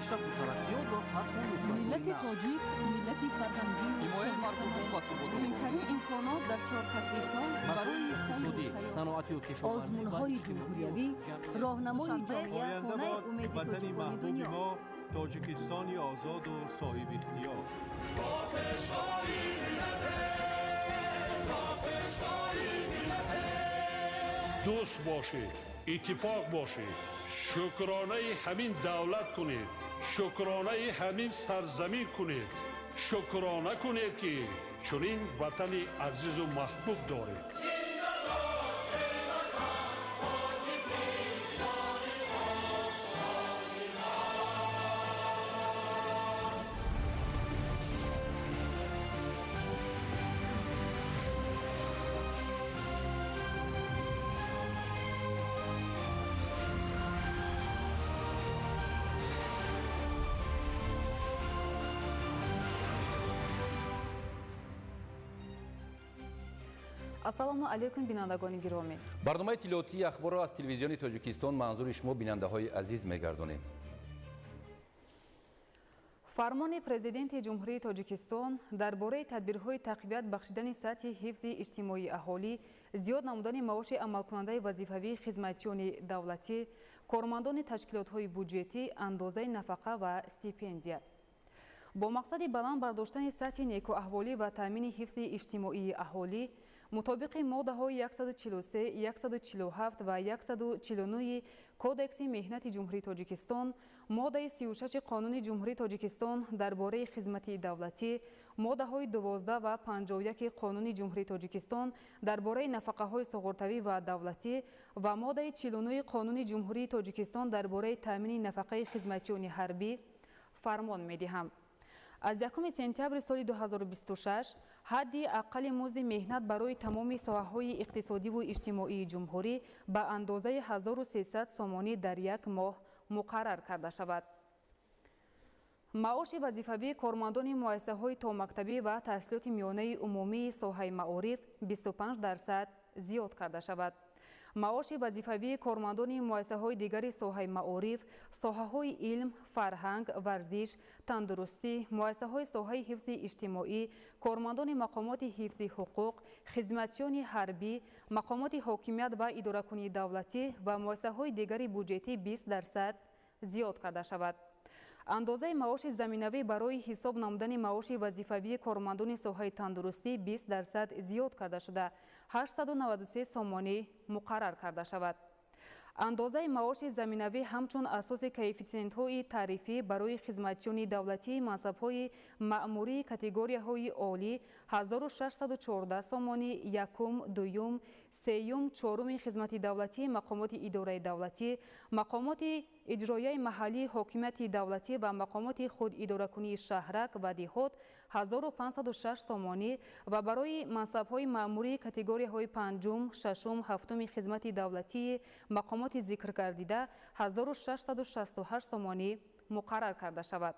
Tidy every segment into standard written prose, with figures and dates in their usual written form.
Пешрафту тараққиёт ва фатҳу нусратҳои Миллати нав. тоҷик миллати фарҳангию Ҳимояи марзубум ва суботу Муҳимтарин имконот дар чор фасли сол масоили барои сайру иқтисодӣ, сайёҳат. саноатию кишоварзӣ ва Озмунҳои иҷтимоию ҷумҳуриявӣ, ҷамъиятӣ. роҳнамои Душанбе, ҷомеа, Оянда хонаи бод умеди ватани тоҷикони маҳбуби дунё. мо, Тоҷикистони озоду соҳибихтиёр. Дӯст бошед, иттифоқ бошед, шукронаи ҳамин давлат кунед, шукронаи ҳамин сарзамин кунед, шукрона кунед, ки чунин ватани азизу маҳбуб доред. Ассалому алайкум, бинандагони гиромӣ. Барномаи иттилоотии Ахборро аз Телевизиони Тоҷикистон манзури шумо, бинандаҳои азиз, мегардонем. Фармони Президенти Ҷумҳурии Тоҷикистон дар бораи тадбирҳои тақвият бахшидани сатҳи ҳифзи иҷтимоии аҳолӣ, зиёд намудани маоши амалкунандаи вазифавии хизматчиёни давлатӣ, кормандони ташкилотҳои буҷетӣ, андозаи нафақа ва стипендия. Бо мақсади баланд бардоштани сатҳи некӯаҳволӣ ва таъмини ҳифзи иҷтимоии аҳолӣ, мутобиқи моддаҳои 143, 147 ва 149 Кодекси меҳнати Ҷумҳурии Тоҷикистон, моддаи 36 Қонуни Ҷумҳурии Тоҷикистон дар бораи хизмати давлатӣ, моддаҳои 12 ва 51 Қонуни Ҷумҳурии Тоҷикистон дар бораи нафақаҳои суғуртавӣ ва давлатӣ ва моддаи 49 Қонуни Ҷумҳурии Тоҷикистон дар бораи таъмини нафақаи хизматчиёни ҳарбӣ фармон медиҳам: аз 1 сентябри соли 2026 ҳадди аққали музди меҳнат барои тамоми соҳаҳои иқтисодиву иҷтимоии ҷумҳурӣ ба андозаи 1300 сомонӣ дар як моҳ муқаррар карда шавад. Маоши вазифавии кормандони муассисаҳои томактабӣ ва таҳсилоти миёнаи умумии соҳаи маориф 25% зиёд карда шавад. Маоши вазифавии кормандони муассисаҳои дигари соҳаи маориф, соҳаҳои илм, фарҳанг, варзиш, тандурустӣ, муассисаҳои соҳаи ҳифзи иҷтимоӣ, кормандони мақомоти ҳифзи ҳуқуқ, хизматчиёни ҳарбӣ, мақомоти ҳокимият ва идоракунии давлатӣ ва муассисаҳои дигари буҷетӣ 20% зиёд карда шавад. Андозаи маоши заминавӣ барои ҳисоб намудани маоши вазифавии кормандони соҳаи тандурустӣ 20% зиёд карда шуда, 893 сомонӣ муқаррар карда шавад. Андозаи маоши заминавӣ ҳамчун асоси коэффитсиентҳои тарифӣ барои хизматчиёни давлатии мансабҳои маъмурии категорияҳои олӣ 1614 сомонӣ якум, дуюм, сеюм, чоруми хизмати давлатии мақомоти идораи давлатӣ, мақомоти иҷроияи маҳаллии ҳокимияти давлатӣ ва мақомоти худидоракунии шаҳрак ва деҳот 1506 сомонӣ ва барои мансабҳои маъмурии категорияҳои панҷум, шашум, ҳафтуми хизмати давлатии мақомоти зикргардида 1668 сомонӣ муқаррар карда шавад.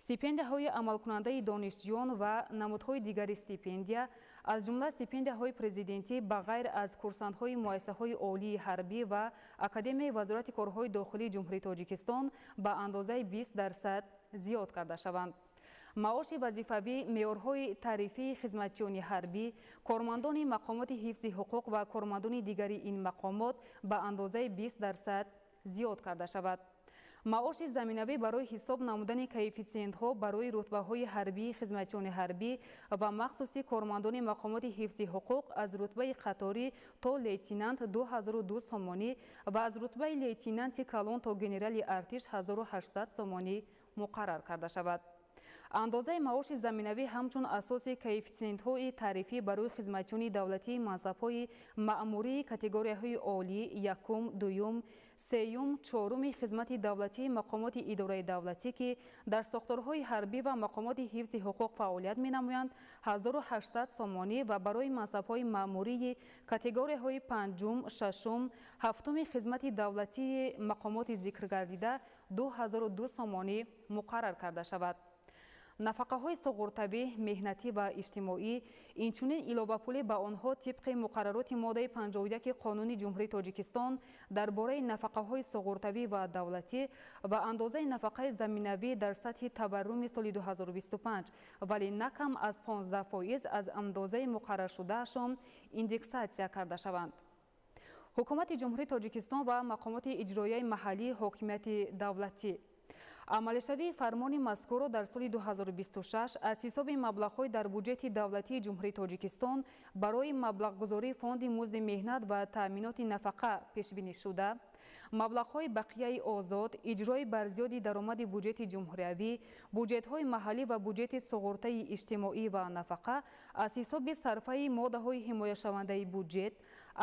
Стипендияҳои амалкунандаи донишҷӯён ва намудҳои дигари стипендия, аз ҷумла стипендияҳои президентӣ, ба ғайр аз курсантҳои муассисаҳои олии ҳарбӣ ва Академияи Вазорати корҳои дохилии Ҷумҳурии Тоҷикистон ба андозаи 20% зиёд карда шаванд. Маоши вазифавӣ меъёрҳои тарифии хизматчиёни ҳарбӣ, кормандони мақомоти ҳифзи ҳуқуқ ва кормандони дигари ин мақомот ба андозаи 20% зиёд карда шавад. Маоши заминавӣ барои ҳисоб намудани коэффитсиентҳо барои рутбаҳои ҳарбии хизматчиёни ҳарбӣ ва махсуси кормандони мақомоти ҳифзи ҳуқуқ аз рутбаи қаторӣ то лейтенант 2002 сомонӣ ва аз рутбаи лейтенанти калон то генерали артиш 1800 сомонӣ муқаррар карда шавад. Андозаи маоши заминавӣ ҳамчун асоси коэффитсиентҳои тарифӣ барои хизматчиёни давлатии мансабҳои маъмурии категорияҳои олӣ якум, дуюм, сеюм, чоруми хизмати давлатии мақомоти идораи давлатӣ, ки дар сохторҳои ҳарбӣ ва мақомоти ҳифзи ҳуқуқ фаъолият менамоянд, 1800 сомонӣ ва барои мансабҳои маъмурии категорияҳои панҷум, шашум, ҳафтуми хизмати давлатии мақомоти зикргардида 2002 сомонӣ муқаррар карда шавад. Нафақаҳои суғуртавӣ, меҳнатӣ ва иҷтимоӣ, инчунин иловапулӣ ба онҳо тибқи муқаррароти моддаи 51 Қонуни Ҷумҳурии Тоҷикистон дар бораи нафақаҳои суғуртавӣ ва давлатӣ ва андозаи нафақаи заминавӣ дар сатҳи таварруми соли 2025, вале на кам аз 15% аз андозаи муқарраршудаашон индексатсия карда шаванд. Ҳукумати Ҷумҳурии Тоҷикистон ва мақомоти иҷроияи маҳаллии ҳокимияти давлатӣ амалишавии фармони мазкурро дар соли 2026 аз ҳисоби маблағҳои дар буҷети давлатии Ҷумҳурии Тоҷикистон барои маблағгузории фонди музди меҳнат ва таъминоти нафақа пешбинӣ шуда, маблағҳои бақияи озод, иҷрои барзиёди даромади буҷети ҷумҳуриявӣ, буҷетҳои маҳаллӣ ва буҷети суғуртаи иҷтимоӣ ва нафақа аз ҳисоби сарфаи моддаҳои ҳимояшавандаи буҷет,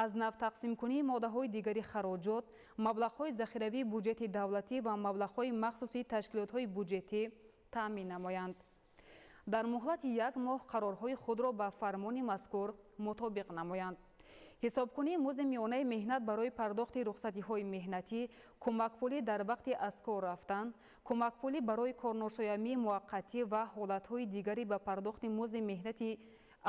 аз навтақсимкунии моддаҳои дигари хароҷот, маблағҳои захиравии буҷети давлатӣ ва маблағҳои махсуси ташкилотҳои буҷетӣ таъмин намоянд. Дар муҳлати як моҳ қарорҳои худро ба фармони мазкур мутобиқ намоянд. Ҳисобкунии музди миёнаи меҳнат барои пардохти рухсатиҳои меҳнатӣ, кӯмакпулӣ дар вақти аз кор рафтан, кӯмакпулӣ барои корношоямии муваққатӣ ва ҳолатҳои дигари ба пардохти музди меҳнати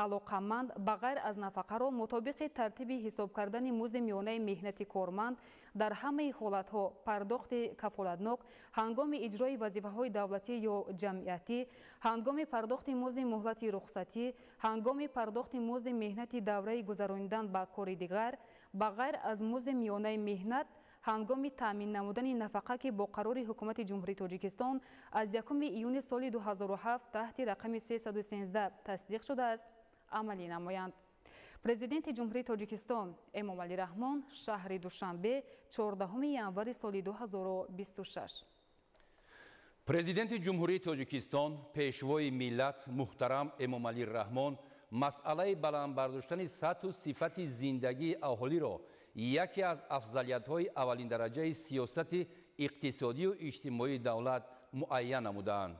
алоқаманд ба ғайр аз нафақаро мутобиқи тартиби ҳисоб кардани музди миёнаи меҳнати корманд дар ҳамаи ҳолатҳо пардохти кафолатнок ҳангоми иҷрои вазифаҳои давлатӣ ё ҷамъиятӣ, ҳангоми пардохти музди муҳлати рухсатӣ, ҳангоми пардохти музди меҳнати давраи гузаронидан ба кори дигар, ба ғайр аз музди миёнаи меҳнат ҳангоми таъмин намудани нафақа, ки бо қарори Ҳукумати Ҷумҳурии Тоҷикистон аз 1 июни соли 2007 таҳти рақами 313 тасдиқ шудааст, амалӣ намоянд. Президенти Ҷумҳурии Тоҷикистон Эмомалӣ Раҳмон, шаҳри Душанбе, 14 январи соли 2026. Президенти Ҷумҳурии Тоҷикистон, Пешвои миллат муҳтарам Эмомалӣ Раҳмон масъалаи баланд бардоштани сатҳу сифати зиндагии аҳолиро яке аз афзалиятҳои аввалиндараҷаи сиёсати иқтисодию иҷтимоии давлат муайян намудаанд.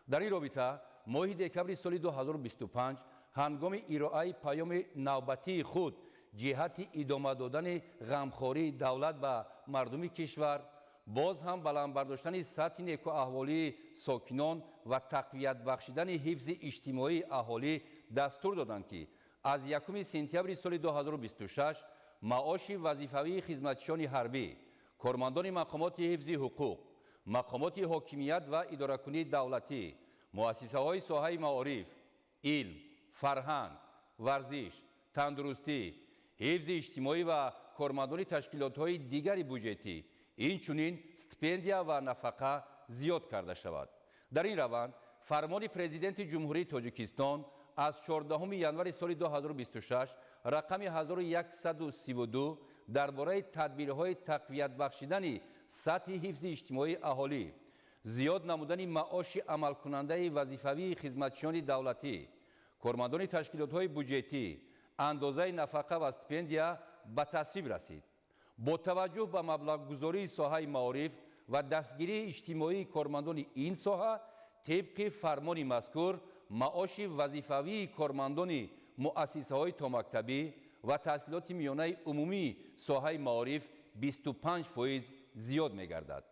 Дар ин робита моҳи декабри соли 2025 ҳангоми ироаи паёми навбатии худ ҷиҳати идома додани ғамхории давлат ба мардуми кишвар, боз ҳам баланд бардоштани сатҳи некӯаҳволии сокинон ва тақвият бахшидани ҳифзи иҷтимоии аҳолӣ дастур доданд, ки аз 1 сентябри соли 2026 маоши вазифавии хизматчиёни ҳарбӣ, кормандони мақомоти ҳифзи ҳуқуқ, мақомоти ҳокимият ва идоракунии давлатӣ, муассисаҳои соҳаи маориф, илм, фарҳанг, варзиш, тандурустӣ, ҳифзи иҷтимоӣ ва кормандони ташкилотҳои дигари буҷетӣ, инчунин стипендия ва нафақа зиёд карда шавад. Дар ин раванд фармони Президенти Ҷумҳурии Тоҷикистон аз 14 январи соли 2026 рақами 1132 дар бораи тадбирҳои тақвият бахшидани сатҳи ҳифзи иҷтимоии аҳолӣ, зиёд намудани маоши амалкунандаи вазифавии хизматчиёни давлатӣ, кормандони ташкилотҳои буҷетӣ, андозаи нафақа ва стипендия ба тасвиб расид. Бо таваҷҷӯҳ ба маблағгузории соҳаи маориф ва дастгирии иҷтимоии кормандони ин соҳа, тибқи фармони мазкур маоши вазифавии кормандони муассисаҳои томактабӣ ва таҳсилоти миёнаи умумии соҳаи маориф 25% зиёд мегардад.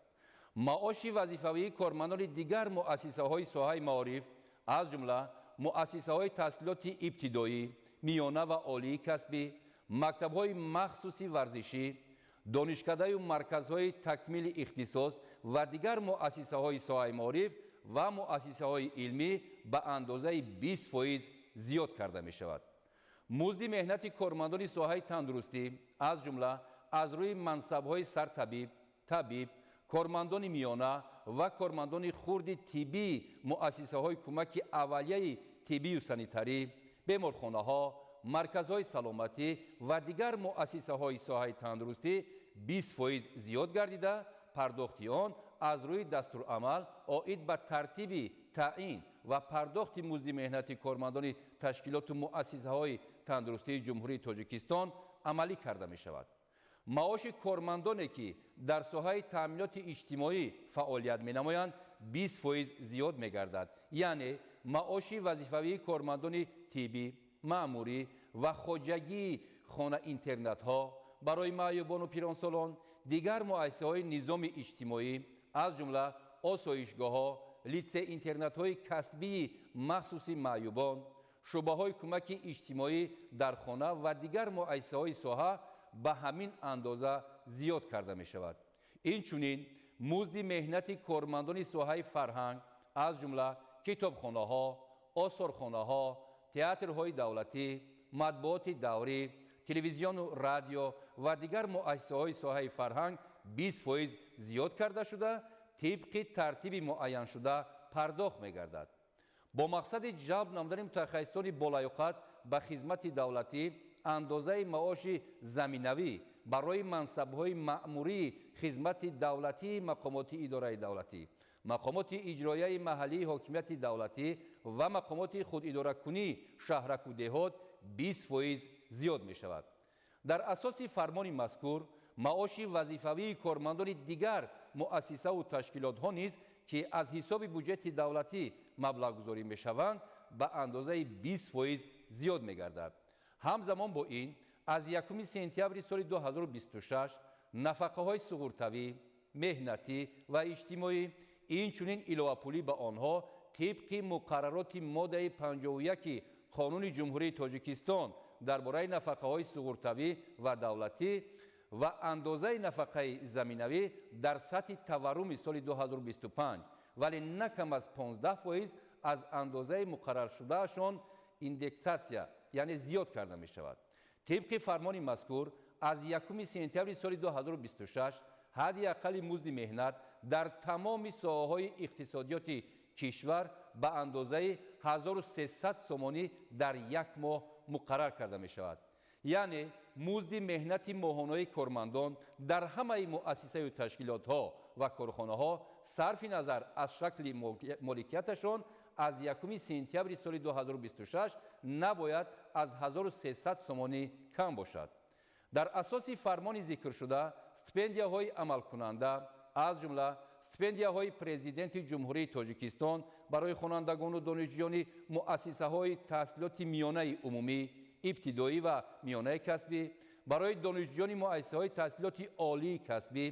Маоши вазифавии кормандони дигар муассисаҳои соҳаи маориф, аз ҷумла муассисаҳои таҳсилоти ибтидоӣ, миёна ва олии касбӣ, мактабҳои махсуси варзишӣ, донишкадаю марказҳои такмили ихтисос ва дигар муассисаҳои соҳаи маориф ва муассисаҳои илмӣ ба андозаи 20% зиёд карда мешавад. Музди меҳнати кормандони соҳаи тандурустӣ, аз ҷумла аз рӯи мансабҳои сартабиб, табиб, кормандони миёна ва кормандони хурди тиббии муассисаҳои кӯмаки аввалияи тиббию санитарӣ, беморхонаҳо, марказҳои саломатӣ ва дигар муассисаҳои соҳаи тандурустӣ 20% зиёд гардида, пардохти он аз рӯи дастурамал оид ба тартиби таъин ва пардохти музди меҳнати кормандони ташкилоту муассисаҳои тандурустии Ҷумҳурии Тоҷикистон амалӣ карда мешавад. Маоши кормандоне, ки дар соҳаи таъминоти иҷтимоӣ фаъолият менамоянд, 20% зиёд мегардад. Яъне маоши вазифавии кормандони тиббӣ, маъмурӣ ва хоҷагии хона-интернатҳо барои маъюбону пиронсолон, дигар муассисаҳои низоми иҷтимоӣ, аз ҷумла осоишгоҳҳо, литсей-интернатҳои касбии махсуси маъюбон, шӯъбаҳои кӯмаки иҷтимоӣ дар хона ва дигар муассисаҳои соҳа ба ҳамин андоза зиёд карда мешавад. Инчунин музди меҳнати кормандони соҳаи фарҳанг, аз ҷумла китобхонаҳо, осорхонаҳо, театрҳои давлатӣ, матбуоти даврӣ, телевизиону радио ва дигар муассисаҳои соҳаи фарҳанг 20% зиёд карда шуда, тибқи тартиби муайяншуда пардохт мегардад. Бо мақсади ҷалб намудани мутахассисони болаёқат ба хизмати давлатӣ, андозаи маоши заминавӣ барои мансабҳои маъмурии хизмати давлатии мақомоти идораи давлатӣ, мақомоти иҷроияи маҳаллии ҳокимияти давлатӣ ва мақомоти худидоракунии шаҳраку деҳот 20% зиёд мешавад. Дар асоси фармони мазкур, маоши вазифавии кормандони дигар муассисаву ташкилотҳо низ, ки аз ҳисоби буҷети давлатӣ маблағгузорӣ мешаванд, ба андозаи 20% зиёд мегардад. Ҳамзамон бо ин, аз 1 сентябри соли 2026 нафақаҳои суғуртавӣ, меҳнатӣ ва иҷтимоӣ, инчунин иловапулӣ ба онҳо тибқи муқаррароти моддаи 51 Қонуни Ҷумҳурии Тоҷикистон дар бораи нафақаҳои суғуртавӣ ва давлатӣ ва андозаи нафақаи заминавӣ дар сатҳи таварруми соли 2025, вале на кам аз 15% аз андозаи муқарраршудаашон индексатсия, яъне зиёд карда мешавад. Тибқи фармони мазкур, аз 1 сентябри соли 2026 ҳадди аққали музди меҳнат дар тамоми соҳаҳои иқтисодиёти кишвар ба андозаи 1300 сомонӣ дар як моҳ муқаррар карда мешавад. Яъне музди меҳнати моҳонаи кормандон дар ҳамаи муассисаю ташкилотҳо ва корхонаҳо сарфи назар аз шакли моликияташон аз 1 сентябри соли 2026 набояд аз 1300 сомонӣ кам бошад. Дар асоси фармони зикршуда, стипендияҳои амалкунанда, аз ҷумла стипендияҳои Президенти Ҷумҳурии Тоҷикистон барои хонандагону донишҷӯёни муассисаҳои таҳсилоти миёнаи умумӣ, ибтидоӣ ва миёнаи касбӣ, барои донишҷӯёни муассисаҳои таҳсилоти олии касбӣ,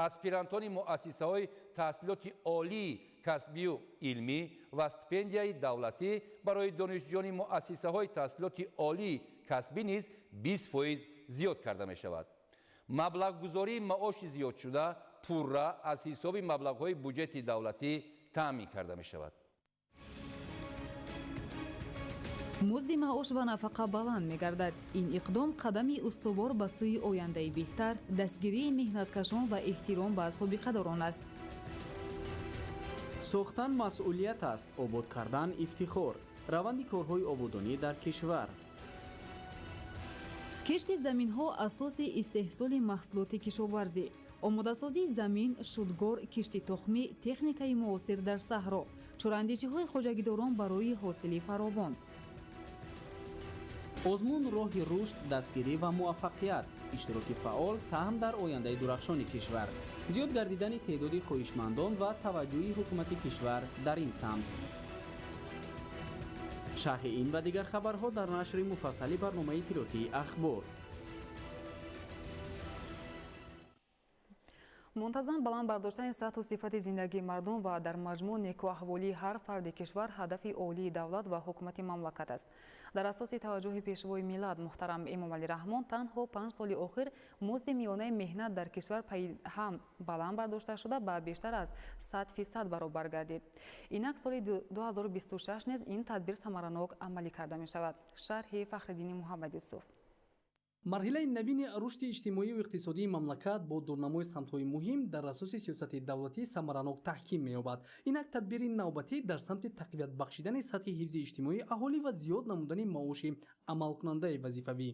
аспирантони муассисаҳои таҳсилоти олии касбию илмӣ ва стипендияи давлатӣ барои донишҷӯёни муассисаҳои таҳсилоти олии касбӣ низ 20% зиёд карда мешавад. Маблағгузории маоши зиёдшуда пурра аз ҳисоби маблағҳои буҷети давлатӣ таъмин карда мешавад. Музди маош ва нафақа баланд мегардад. Ин иқдом қадами устувор ба сӯи ояндаи беҳтар, дастгирии меҳнаткашон ва эҳтиром ба собиқадорон аст. Сохтан масъулият аст, обод кардан ифтихор. Раванди корҳои ободонӣ дар кишвар. Кишти заминҳо асоси истеҳсоли маҳсулоти кишоварзӣ. Омодасозии замин, шудгор, кишти тухмӣ, техникаи муосир дар саҳро, чораандешиҳои хоҷагидорон барои ҳосили фаровон. Озмун роҳи рушд, дастгирӣ ва муваффақият, иштироки фаъол, саҳм дар ояндаи дурахшони кишвар, зиёд гардидани теъдоди хоҳишмандон ва таваҷҷӯҳи ҳукумати кишвар дар ин самт. Шарҳи ин ва дигар хабарҳо дар нашри муфассали барномаи иттилоотии Ахбор. Мунтазам баланд бардоштани сатҳу сифати зиндагии мардум ва дар маҷмӯъ некӯаҳволии ҳар фарди кишвар ҳадафи олии давлат ва ҳукумати мамлакат аст. Дар асоси таваҷҷӯҳи пешвои миллат муҳтарам Эмомалӣ Раҳмон танҳо 5 соли охир музди миёнаи меҳнат дар кишвар пайҳам баланд бардошта шуда ба бештар аз 100% баробар гардид. Инак соли 2026 низ ин тадбир самаранок амалӣ карда мешавад. Шарҳи Фахриддини Муҳаммадюсуф. Марҳилаи навини рушди иҷтимоию иқтисодии мамлакат бо дурнамои самтҳои муҳим дар асоси сиёсати давлатӣ самаранок таҳким меёбад. Инак тадбири навбатӣ дар самти тақвият бахшидани сатҳи ҳифзи иҷтимоии аҳолӣ ва зиёд намудани маоши амалкунандаи вазифавӣ.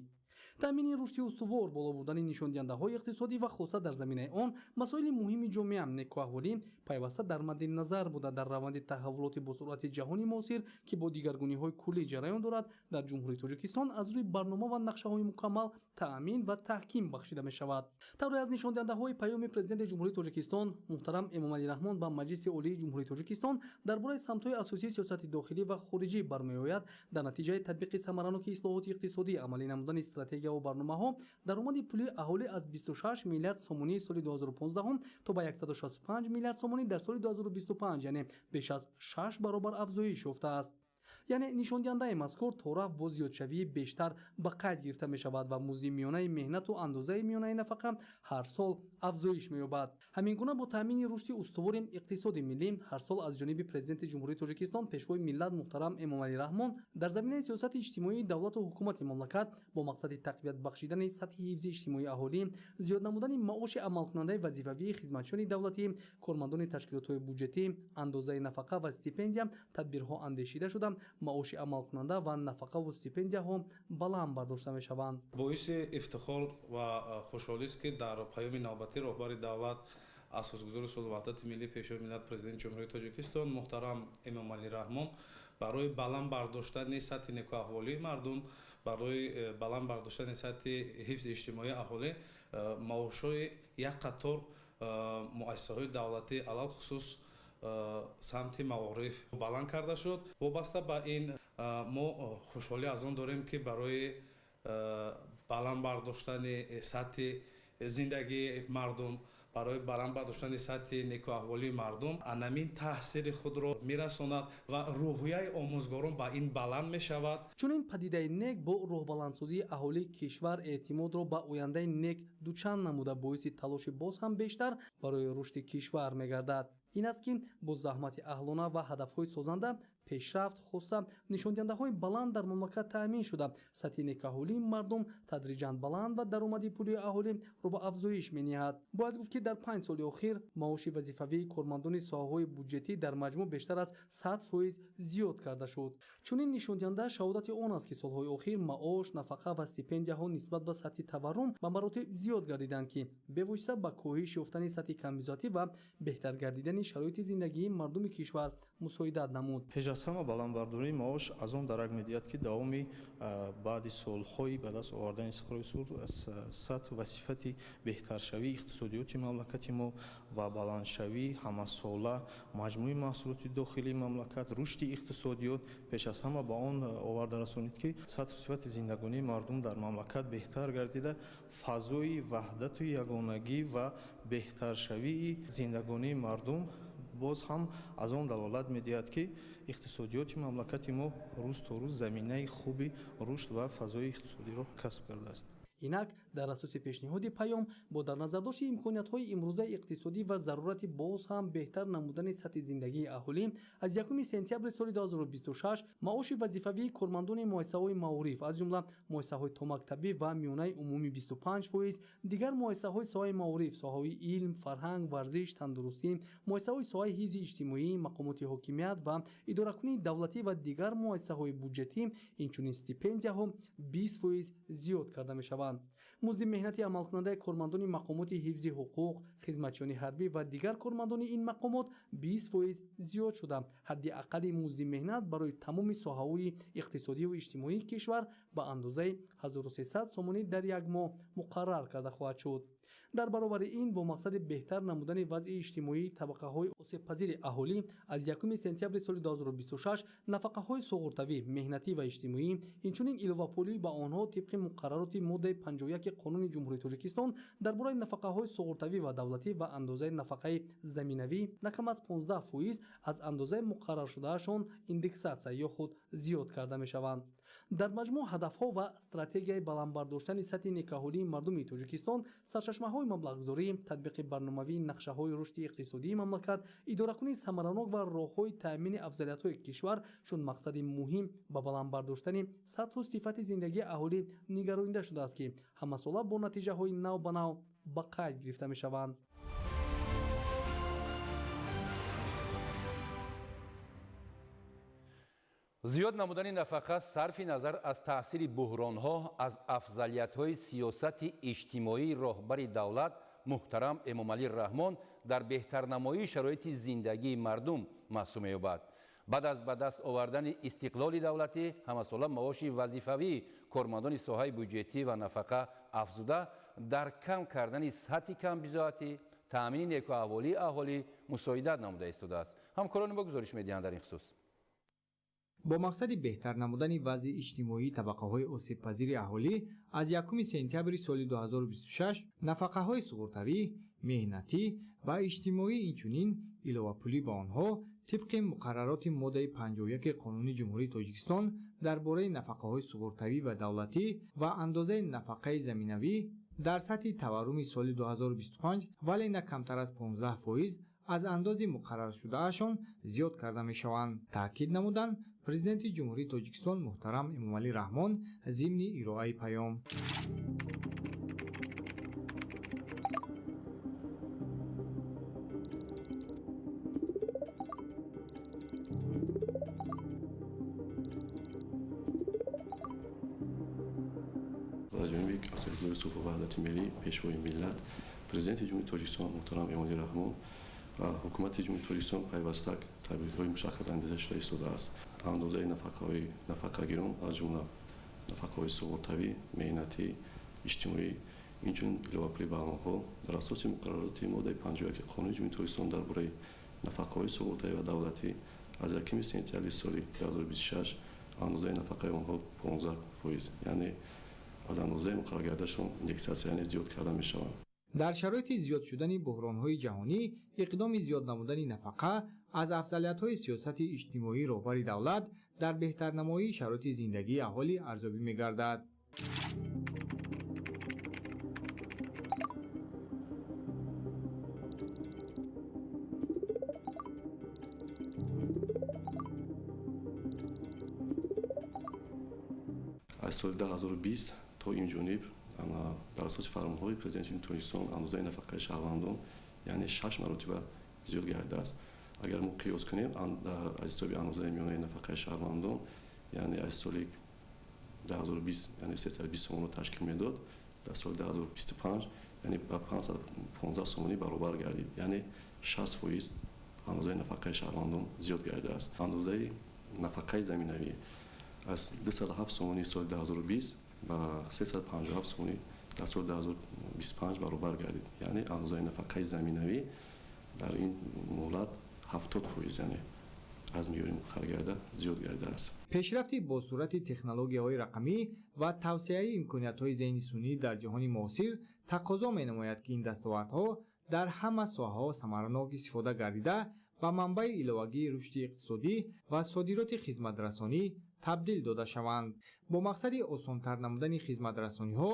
Таъмини рушди устувор, боло бурдани нишондиҳандаҳои иқтисодӣ ва хоса дар заминаи он масоили муҳими ҷомеа, некӯаҳволӣ пайваста дар мадди назар буда дар раванди таҳаввулоти босуръати ҷаҳони муосир, ки бо дигаргуниҳои куллӣ ҷараён дорад, дар Ҷумҳурии Тоҷикистон аз рӯи барнома ва нақшаҳои мукаммал таъмин ва таҳким бахшида мешавад. Тавре аз нишондиҳандаҳои паёми Президенти Ҷумҳурии Тоҷикистон муҳтарам Эмомалӣ Раҳмон ба Маҷлиси Олии Ҷумҳурии Тоҷикистон дар бораи самтҳои асосии сиёсати дохилӣ ва хориҷӣ бармеояд, дар натиҷаи татбиқи самараноки ислоҳоти иқтисодӣ, амалӣ намудани стратегияҳои Стратегияву барномаҳо даромади пулии аҳолӣ аз 26 миллиард сомонии соли 2015 то ба 165 миллиард сомонӣ дар соли 2025, яъне беш аз 6 баробар афзоиш ёфтааст. Яъне нишондиҳандаи мазкур торафт бо зиёдшавии бештар ба қайд гирифта мешавад ва музди миёнаи меҳнату андозаи миёнаи нафақа ҳар сол афзоиш меёбад. Ҳамин гуна бо таъмини рушди устувори иқтисоди миллӣ ҳар сол аз ҷониби Президенти Ҷумҳурии Тоҷикистон, Пешвои миллат муҳтарам Эмомалӣ Раҳмон дар заминаи сиёсати иҷтимоии давлату ҳукумати мамлакат бо мақсади тақвият бахшидани сатҳи ҳифзи иҷтимоии аҳолӣ, зиёд намудани маоши амалкунандаи вазифавии хизматчиёни давлатӣ, кормандони ташкилотҳои буҷетӣ, андозаи нафақа ва стипендия тадбирҳо андешида шуда, маоши амалкунанда ва нафақаву стипендияҳо баланд бардошта мешаванд. Боиси ифтихор ва хушҳолист, ки дар паёми навбатии роҳбари давлат, асосгузори сулҳу ваҳдати миллӣ, Пешвои миллат, Президенти Ҷумҳурии Тоҷикистон муҳтарам Эмомалӣ Раҳмон барои баланд бардоштани сатҳи некӯаҳволии мардум, барои баланд бардоштани сатҳи ҳифзи иҷтимоии аҳолӣ маошҳои як қатор муассисаҳои давлатӣ, алалхусус самти маориф баланд карда шуд. Вобаста ба ин мо хушҳолӣ аз он дорем, ки барои баланд бардоштани сатҳи зиндагии мардум, барои баланд бардоштани сатҳи некӯаҳволии мардум анамин таъсири худро мерасонад ва рӯҳияи омӯзгорон ба ин баланд мешавад. Чунин падидаи нек бо роҳбаландсозии аҳолии кишвар эътимодро ба ояндаи нек дучанд намуда, боиси талоши боз ҳам бештар барои рушди кишвар мегардад. Ин аст, ки бо заҳмати аҳлона ва ҳадафҳои созанда пешрафт хоста нишондиҳандаҳои баланд дар мамлакат таъмин шуда, сатҳи некаҳолии мардум тадриҷан баланд ва даромади пулии аҳолӣ рӯ ба афзоиш мениҳад. Бояд гуфт, ки дар 5 соли охир маоши вазифавии кормандони соҳаҳои буҷетӣ дар маҷмӯъ бештар аз 100% зиёд карда шуд. Чунин нишондиҳанда шаҳодати он аст, ки солҳои охир маош, нафақа ва стипендияҳо нисбат ба сатҳи таваррум ба маротиб зиёд гардиданд, ки бевосита ба коҳиш ёфтани сатҳи камбизоатӣ ва беҳтар гардидани шароити зиндагии мардуми кишвар мусоидат намуд. Пеш аз ҳама баландбардории маош аз он дарак медиҳад, ки давоми баъди солҳои ба даст овардани истиқлоли сулҳ сатҳ ва сифати беҳтаршавии иқтисодиёти мамлакати мо ва баландшавии ҳамасола маҷмӯи маҳсулоти дохилии мамлакат, рушди иқтисодиёт пеш аз ҳама ба он оварда расонид, ки сатҳу сифати зиндагонии мардум дар мамлакат беҳтар гардида, фазои ваҳдату ягонагӣ ва беҳтаршавии зиндагонии мардум боз ҳам аз он далолат медиҳад, ки иқтисодиёти мамлакати мо рӯз то рӯз заминаи хуби рушд ва фазои иқтисодиро касб кардааст. Инак дар асоси пешниҳоди паём бо дар назардошти имкониятҳои имрӯзаи иқтисодӣ ва зарурати боз ҳам беҳтар намудани сатҳи зиндагии аҳолӣ аз 1 сентябри соли 2026 маоши вазифавии кормандони муассисаҳои маориф, аз ҷумла муассисаҳои томактабӣ ва миёнаи умумӣ 25%, дигар муассисаҳои соҳаи маориф, соҳаҳои илм, фарҳанг, варзиш, тандурустӣ, муассисаҳои соҳаи ҳифзи иҷтимоӣ, мақомоти ҳокимият ва идоракунии давлатӣ ва дигар муассисаҳои буҷетӣ, инчунин стипендияҳо 20% зиёд карда мешаванд. Музди меҳнати амалкунандаи кормандони мақомоти ҳифзи ҳуқуқ, хизматчиёни ҳарбӣ ва дигар кормандони ин мақомот 20% зиёд шуда, ҳадди аққали музди меҳнат барои тамоми соҳаҳои иқтисодиву иҷтимоии кишвар ба андозаи 1300 сомонӣ дар як моҳ муқаррар карда хоҳад шуд. Дар баробари ин бо мақсади беҳтар намудани вазъи иҷтимоии табақаҳои осебпазири аҳолӣ аз 1 сентябри соли 2026 нафақаҳои суғуртавӣ, меҳнатӣ ва иҷтимоӣ, инчунин иловапулӣ ба онҳо тибқи муқаррароти моддаи 51 Қонуни Ҷумҳурии Тоҷикистон дар бораи нафақаҳои суғуртавӣ ва давлатӣ ва андозаи нафақаи заминавӣ на кам аз 15% аз андозаи муқарраршудаашон индексатсия ё худ зиёд карда мешаванд. Дар маҷмӯъ ҳадафҳо ва стратегияи баланд бардоштани сатҳи некаҳолии мардуми Тоҷикистон, сарчашмаҳои маблағгузорӣ, татбиқи барномавии нақшаҳои рушди иқтисодии мамлакат, идоракунии самаранок ва роҳҳои таъмини афзалиятҳои кишвар чун мақсади муҳим ба баланд бардоштани сатҳу сифати зиндагии аҳолӣ нигаронида шудааст, ки ҳамасола бо натиҷаҳои нав ба нав ба қайд гирифта мешаванд. Зиёд намудани нафақа сарфи назар аз таъсири буҳронҳо аз афзалиятҳои сиёсати иҷтимоии роҳбари давлат муҳтарам Эмомалӣ Раҳмон дар беҳтарнамоии шароити зиндагии мардум маҳсуб меёбад. Баъд аз ба даст овардани истиқлоли давлатӣ ҳамасола маоши вазифавии кормандони соҳаи буҷетӣ ва нафақа афзуда дар кам кардани сатҳи камбизоатӣ, таъмини некӯаҳволии аҳолӣ мусоидат намуда истодааст. Ҳамкорони мо гузориш медиҳанд дар ин хусус. Бо мақсади беҳтар намудани вазъи иҷтимоии табақаҳои осебпазири аҳолӣ аз 1 сентябри соли 2026 нафақаҳои суғуртавӣ, меҳнатӣ ва иҷтимоӣ, инчунин иловапулӣ ба онҳо тибқи муқаррароти моддаи 51 Қонуни Ҷумҳурии Тоҷикистон дар бораи нафақаҳои суғуртавӣ ва давлатӣ ва андозаи нафақаи заминавӣ дар сатҳи таварруми соли 2025, вале на камтар аз 15% аз андози муқарраршудаашон зиёд карда мешаванд, таъкид намуданд Президенти Ҷумҳурии Тоҷикистон муҳтарам Эмомалӣ Раҳмон зимни ироаи паём. Аз ҷониби Асосгузори сулҳу ваҳдати миллӣ, Пешвои миллат, Президенти Ҷумҳурии Тоҷикистон муҳтарам Эмомалӣ Раҳмон ва Ҳукумати Ҷумҳурии Тоҷикистон пайваста тадбирҳои мушаххас андешида шуда истодааст. Андозаи нафақаҳои нафақагирон, аз ҷумла нафақаҳои суғуртавӣ, меҳнатӣ, иҷтимоӣ, инчунин иловапулӣ ба онҳо дар асоси муқаррароти моддаи 51 Қонуни Ҷумҳурии Тоҷикистон дар бораи нафақаҳои суғуртавӣ ва давлатӣ аз 1 сентябри соли 2026 андозаи нафақаи онҳо 15%, яъне аз андозаи муқарраргардашон индексатсия, яъне зиёд карда мешаванд. Дар шароити зиёд шудани буҳронҳои ҷаҳонӣ иқдоми зиёд намудани нафақа аз афзалиятҳои сиёсати иҷтимоии роҳбари давлат дар беҳтарнамоии шароити зиндагии аҳолӣ арзёбӣ мегардад. Аз соли 2020 то ин ҷониб дар асоси фармонҳои Президенти Ҷумҳурии Тоҷикистон андозаи нафақаи шаҳрвандон, яъне 6 маротиба зиёд гардидааст. Агар мо қиёс кунем аз ҳисоби андозаи миёнаи нафақаи шаҳрвандон, яъне аз соли 2020, яъне 320 сомонро ташкил медод, дар соли 2025, яъне ба 515 сомонӣ баробар гардид, яъне 60% андозаи нафақаи шаҳрвандон зиёд гардидааст. Андозаи нафақаи заминавӣ аз 207 сомонии соли 2020 ба 357 сомонӣ дар соли 2025 баробар гардид, яъне андозаи нафақаи заминавӣ дар ин муҳлат 70%, яъне аз меъёри муқарраргарда зиёд гардидааст. Пешрафти бо суръати технологияҳои рақамӣ ва тавсеаи имкониятҳои зеҳни сунъӣ дар ҷаҳони муосир тақозо менамояд, ки ин дастовардҳо дар ҳама соҳаҳо самаранок истифода гардида ба манбаи иловагии рушди иқтисодӣ ва содироти хизматрасонӣ табдил дода шаванд. Бо мақсади осонтар намудани хизматрасониҳо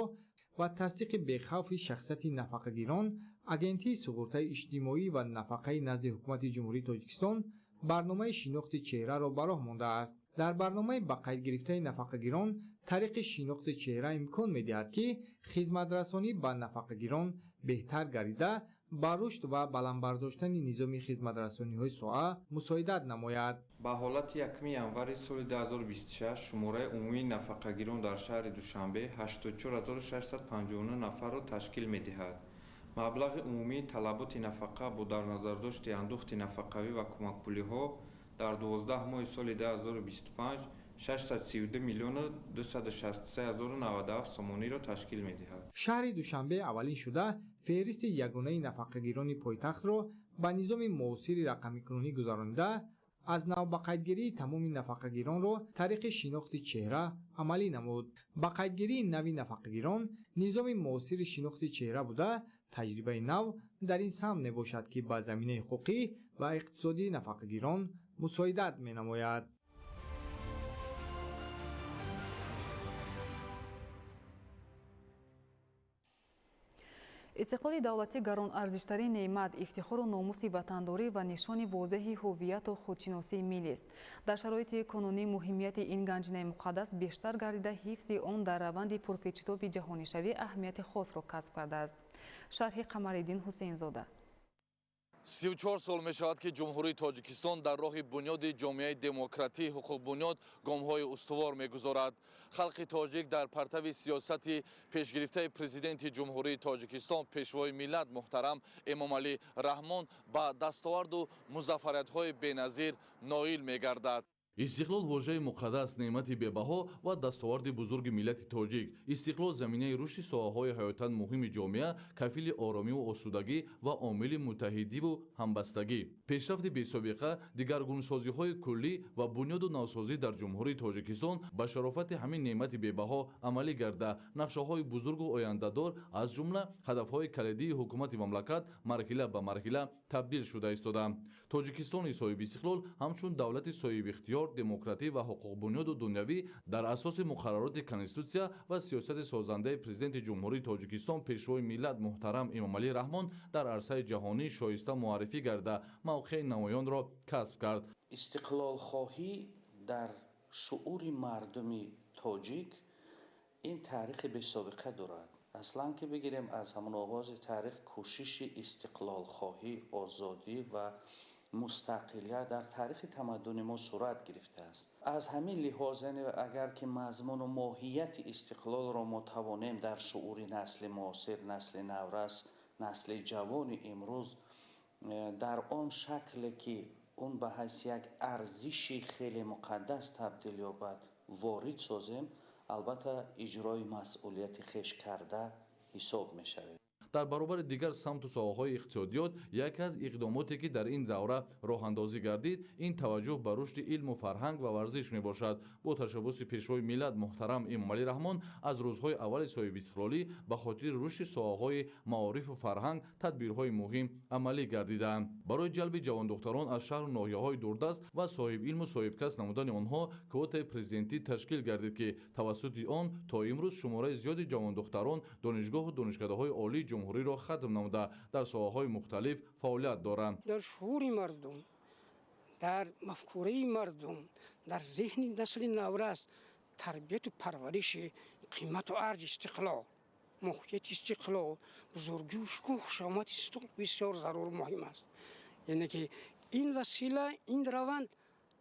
ва тасдиқи бехавфи шахсияти нафақагирон, Агентии суғуртаи иҷтимоӣ ва нафақаи назди Ҳукумати Ҷумҳурии Тоҷикистон барномаи шинохти чеҳраро ба роҳ мондааст. Дар барномаи ба қайд гирифтаи нафақагирон тариқи шинохти чеҳра имкон медиҳад, ки хизматрасонӣ ба нафақагирон беҳтар гардида ба рушд ва баландбардоштани низоми хизматрасониҳои соҳа мусоидат намояд. Ба ҳолати 1 январи соли 2026 шумораи умумии нафақагирон дар шаҳри Душанбе 84659 нафарро ташкил медиҳад. Маблағи умумии талаботи нафақа бо дар назардошти андӯхти нафақавӣ ва кӯмакпулиҳо дар 12 моҳи соли 2025 632 миллиону 263 097 сомониро ташкил медиҳад. Шаҳри Душанбе аввалин шуда феҳристи ягонаи нафақагирони пойтахтро ба низоми муосири рақамикунонӣ гузаронида, аз навбақайдгирии тамоми нафақагиронро тариқи шинохти чеҳра амалӣ намуд. Ба қайдгирии нави нафақагирон низоми муосири шинохти чеҳра буда, таҷрибаи нав дар ин самт мебошад, ки ба заминаи ҳуқуқӣ ва иқтисодии нафақагирон мусоидат менамояд. Истиқлоли давлатӣ гаронарзиштарин неъмат, ифтихору номуси ватандорӣ ва нишони возеҳи ҳувияту худшиносии миллист. Дар шароити кунунӣ муҳимияти ин ганҷинаи муқаддас бештар гардида, ҳифзи он дар раванди пурпечитоби ҷаҳонишавӣ аҳамияти хосро касб кардааст. Шарҳи Қамариддин Ҳусейнзода. 34 сол мешавад, ки Ҷумҳурии Тоҷикистон дар роҳи бунёди ҷомеаи демократӣ ҳуқуқбунёд гомҳои устувор мегузорад. Халқи тоҷик дар партави сиёсати пешгирифтаи Президенти Ҷумҳурии Тоҷикистон, Пешвои миллат муҳтарам Эмомалӣ Раҳмон ба дастоварду музаффариятҳои беназир ноил мегардад. Истиқлол вожаи муқаддас, неъмати бебаҳо ва дастоварди бузурги миллати тоҷик. Истиқлол заминаи рушди соҳаҳои ҳаётан муҳими ҷомеа, кафили оромиву осудагӣ ва омили муттаҳидиву ҳамбастагӣ. Пешрафти бесобиқа, дигаргунсозиҳои куллӣ ва бунёду навсозӣ дар Ҷумҳурии Тоҷикистон ба шарофати ҳамин неъмати бебаҳо амалӣ гарда, нақшаҳои бузургу ояндадор, аз ҷумла ҳадафҳои калидии ҳукумати мамлакат марҳила ба марҳила табдил шуда истодаанд. Тоҷикистони соҳибистиқлол ҳамчун давлати соҳибихтиёр, демократӣ ва ҳуқуқбунёду дунявӣ дар асоси муқаррароти Конститутсия ва сиёсати созандаи Президенти Ҷумҳурии Тоҷикистон, Пешвои миллат муҳтарам Эмомалӣ Раҳмон дар арсаи ҷаҳонӣ шоиста муаррифӣ гарда, мавқеи намоёнро касб кард. Истиқлолхоҳӣ дар шуури мардуми тоҷик ин таърихи бесобиқа дорад. Аслан ки бигирем, аз ҳамон оғози таърих кӯшиши истиқлолхоҳӣ, озодӣ ва мустақилият дар таърихи тамаддуни мо сурат гирифтааст. Аз ҳамин лиҳоз, яъне агар ки мазмуну моҳияти истиқлолро мо тавонем дар шуури насли муосир, насли наврас, насли ҷавони имрӯз дар он шакле ки он ба ҳайси як арзиши хеле муқаддас табдил ёбад, ворид созем, албатта иҷрои масъулияти хеш карда ҳисоб мешавем. Дар баробари дигар самту соҳаҳои иқтисодиёт, яке аз иқдомоте ки дар ин давра роҳандозӣ гардид, ин таваҷҷӯҳ ба рушди илму фарҳанг ва варзиш мебошад. Бо ташаббуси Пешвои миллат муҳтарам Эмомалӣ Раҳмон аз рӯзҳои аввали соҳибистиқлолӣ ба хотири рушди соҳаҳои маорифу фарҳанг тадбирҳои муҳим амалӣ гардидаанд. Барои ҷалби ҷавондухтарон аз шаҳру ноҳияҳои дурдаст ва соҳибилму соҳибкасб намудани онҳо квотаи президентӣ ташкил гардид, ки тавассути он то имрӯз шумораи зиёди ҷавондухтарон донишгоҳу донишкадаҳои олии ҷумҳуриро хатм намуда, дар соҳаҳои мухталиф фаъолият доранд. Дар шуури мардум, дар мафкураи мардум, дар зеҳни насли наврас тарбияту парвариши қимату арҷи истиқлол, моҳияти истиқлол, бузургию шукӯҳу хушомади истиқлол бисёр зарур, муҳим аст. Яъне ки ин васила, ин раванд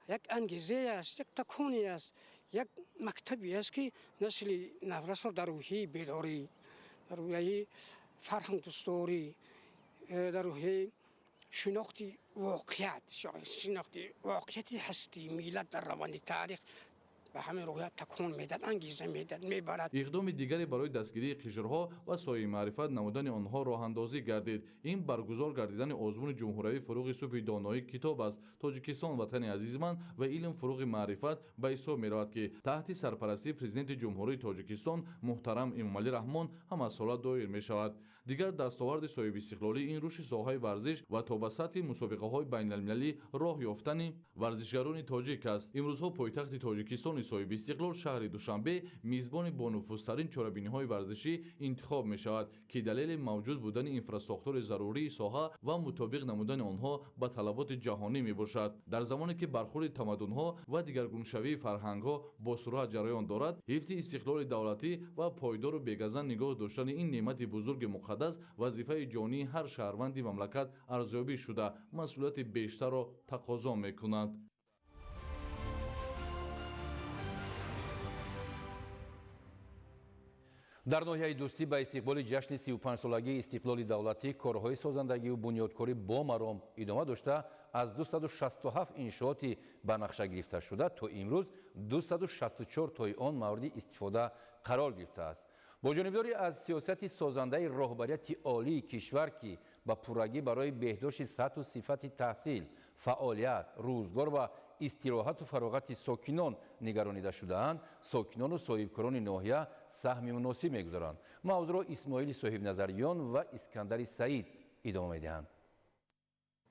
як ангезае аст, як таконе аст, як мактабе аст, ки насли наврасро дар рӯҳияи бедорӣ, дар рӯҳияи фарҳангдӯстдорӣ, дар рӯҳияи шинохти воқеият, шинохти воқеияти ҳастии миллат дар раванди таърих ба ҳамин рӯҳия такон медиҳад, ангеза медиҳад, мебарад. Иқдоми дигаре барои дастгирии қишрҳо ва соҳибмаърифат намудани онҳо роҳандозӣ гардид. Ин баргузор гардидани озмуни ҷумҳуриявии «Фуруғи субҳи доноӣ китоб аст», «Тоҷикистон ватани азизи ман» ва «Илм фуруғи маърифат» ба ҳисоб меравад, ки таҳти сарпарастии Президенти Ҷумҳурии Тоҷикистон муҳтарам Эмомалӣ Раҳмон ҳамасола доир мешавад. Дигар дастоварди соҳибистиқлолӣ ин рушди соҳаи варзиш ва то ба сатҳи мусобиқаҳои байналмилалӣ роҳ ёфтани варзишгарони тоҷик аст. Имрӯзҳо пойтахти Тоҷикистони соҳибистиқлол, шаҳри Душанбе, мизбони бонуфузтарин чорабиниҳои варзишӣ интихоб мешавад, ки далели мавҷуд будани инфрасохтори зарурии соҳа ва мутобиқ намудани онҳо ба талаботи ҷаҳонӣ мебошад. Дар замоне ки бархӯрди тамаддунҳо ва дигаргуншавии фарҳангҳо бо суръат ҷараён дорад, ҳифзи истиқлоли давлатӣ ва пойдору бегазан нигоҳ доштани ин неъмати бузурги муқаддас вазифаи ҷонии ҳар шаҳрванди мамлакат арзёбӣ шуда, масъулияти бештарро тақозо мекунад. Дар ноҳияи Дӯстӣ ба истиқболи ҷашни 35-солагии истиқлоли давлатӣ корҳои созандагиву бунёдкорӣ бо маром идома дошта, аз 267 иншооти ба нақша гирифташуда то имрӯз 264 тои он мавриди истифода қарор гирифтааст. Бо ҷонибдорӣ аз сиёсати созандаи роҳбарияти олии кишвар, ки ба пуррагӣ барои беҳдошти сатҳу сифати таҳсил, фаъолият, рӯзгор ва истироҳату фароғати сокинон нигаронида шудаанд, сокинону соҳибкорони ноҳия саҳми муносиб мегузоранд. Мавзӯъро Исмоили Соҳибназариён ва Искандари Саид идома медиҳанд.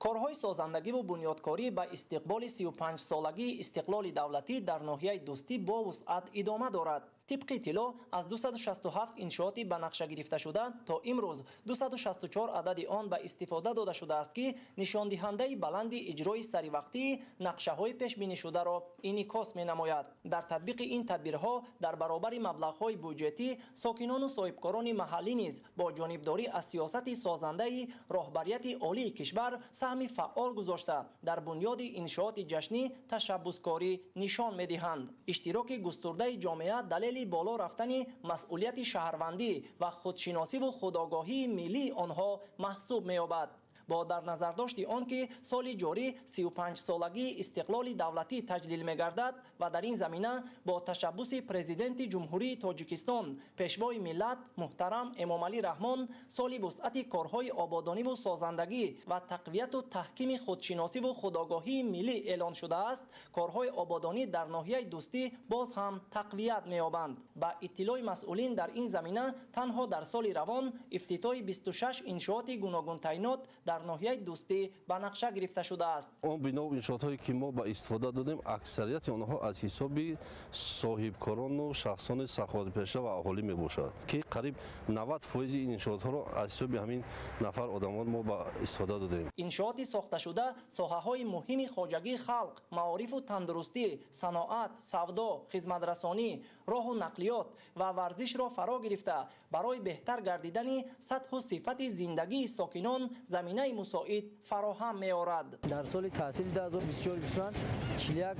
Корҳои созандагиву бунёдкорӣ ба истиқболи 35-солагии истиқлоли давлатӣ дар ноҳияи Дӯстӣ бо вусъат идома дорад. Тибқи иттилоъ, аз 267 иншооти ба нақша гирифташуда то имрӯз 264 адади он ба истифода дода шудааст, ки нишондиҳандаи баланди иҷрои саривақтии нақшаҳои пешбинишударо инъикос менамояд. Дар татбиқи ин тадбирҳо дар баробари маблағҳои буҷетӣ сокинону соҳибкорони маҳаллӣ низ бо ҷонибдорӣ аз сиёсати созандаи роҳбарияти олии кишвар саҳми фаъол гузошта, дар бунёди иншооти ҷашнӣ ташаббускорӣ нишон медиҳанд. Иштироки густурдаи ҷомеа далели боло рафтани масъулияти шаҳрвандӣ ва худшиносиву худогоҳии миллии онҳо маҳсуб меёбад. Бо дар назардошти он ки соли ҷорӣ 35-солагии истиқлоли давлатӣ таҷлил мегардад ва дар ин замина бо ташаббуси Президенти Ҷумҳурии Тоҷикистон, Пешвои миллат муҳтарам Эмомалӣ Раҳмон соли вусъати корҳои ободониву созандагӣ ва тақвияту таҳкими худшиносиву худогоҳии миллӣ эълон шудааст, корҳои ободонӣ дар ноҳияи Дӯстӣ боз ҳам тақвият меёбанд. Ба иттилои масъулин дар ин замина танҳо дар соли равон ифтитоҳи 26 иншооти гуногунтайнот дар ноҳияи Дӯстӣ ба нақша гирифта шудааст. Он бино иншоотҳое ки мо ба истифода додем, аксарияти онҳо аз ҳисоби соҳибкорону шахсони саховатпеша ва аҳолӣ мебошад, ки қариб 90% ин иншоотҳоро аз ҳисоби ҳамин нафар одамон мо ба истифода додем. Иншооти сохташуда соҳаҳои муҳими хоҷагии халқ, маорифу тандурустӣ, саноат, савдо, хизматрасонӣ, роҳу нақлиёт ва варзишро фаро гирифта, барои беҳтар гардидани сатҳу сифати зиндагии сокинон заминаи мусоид фароҳам меорад. Дар соли таҳсили 2024-25 41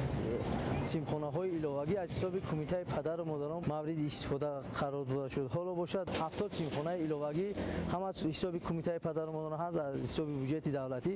симхонаҳои иловагӣ аз ҳисоби Кумитаи падару модарон мавриди истифода қарор дода шуд. Ҳоло бошад 70 симхонаи иловагӣ ҳам аз ҳисоби Кумитаи падару модарон, ҳам аз ҳисоби буҷети давлатӣ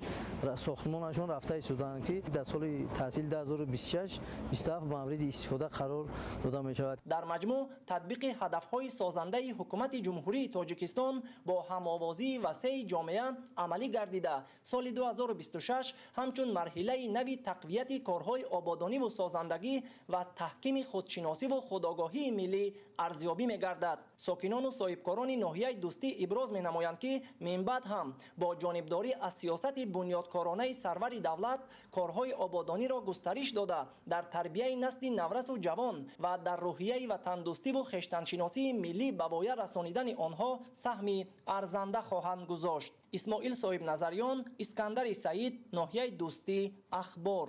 сохтмонашон рафта истодаанд, ки дар соли таҳсили 2026-27 мавриди истифода қарор дода мешавад. Дар маҷмӯъ татбиқи ҳадафҳои созандаи Ҳукумати Ҷумҳурии Тоҷикистон бо ҳамовозии васеи ҷомеа амалӣ гардида, соли 2026 ҳамчун марҳилаи нави тақвияти корҳои ободониву созандагӣ ва таҳкими худшиносиву худогоҳии миллӣ арзёбӣ мегардад. Сокинону соҳибкорони ноҳияи Дӯстӣ иброз менамоянд, ки минбаъд ҳам бо ҷонибдорӣ аз сиёсати бунёдкоронаи сарвари давлат корҳои ободониро густариш дода, дар тарбияи насли наврасу ҷавон ва дар рӯҳияи ватандӯстиву хештаншиносии миллӣ ба воя расонидани онҳо саҳми арзанда хоҳанд гузошт. Исмоил Соҳибназарён, Искандари Саид, ноҳияи Дӯстӣ, Ахбор.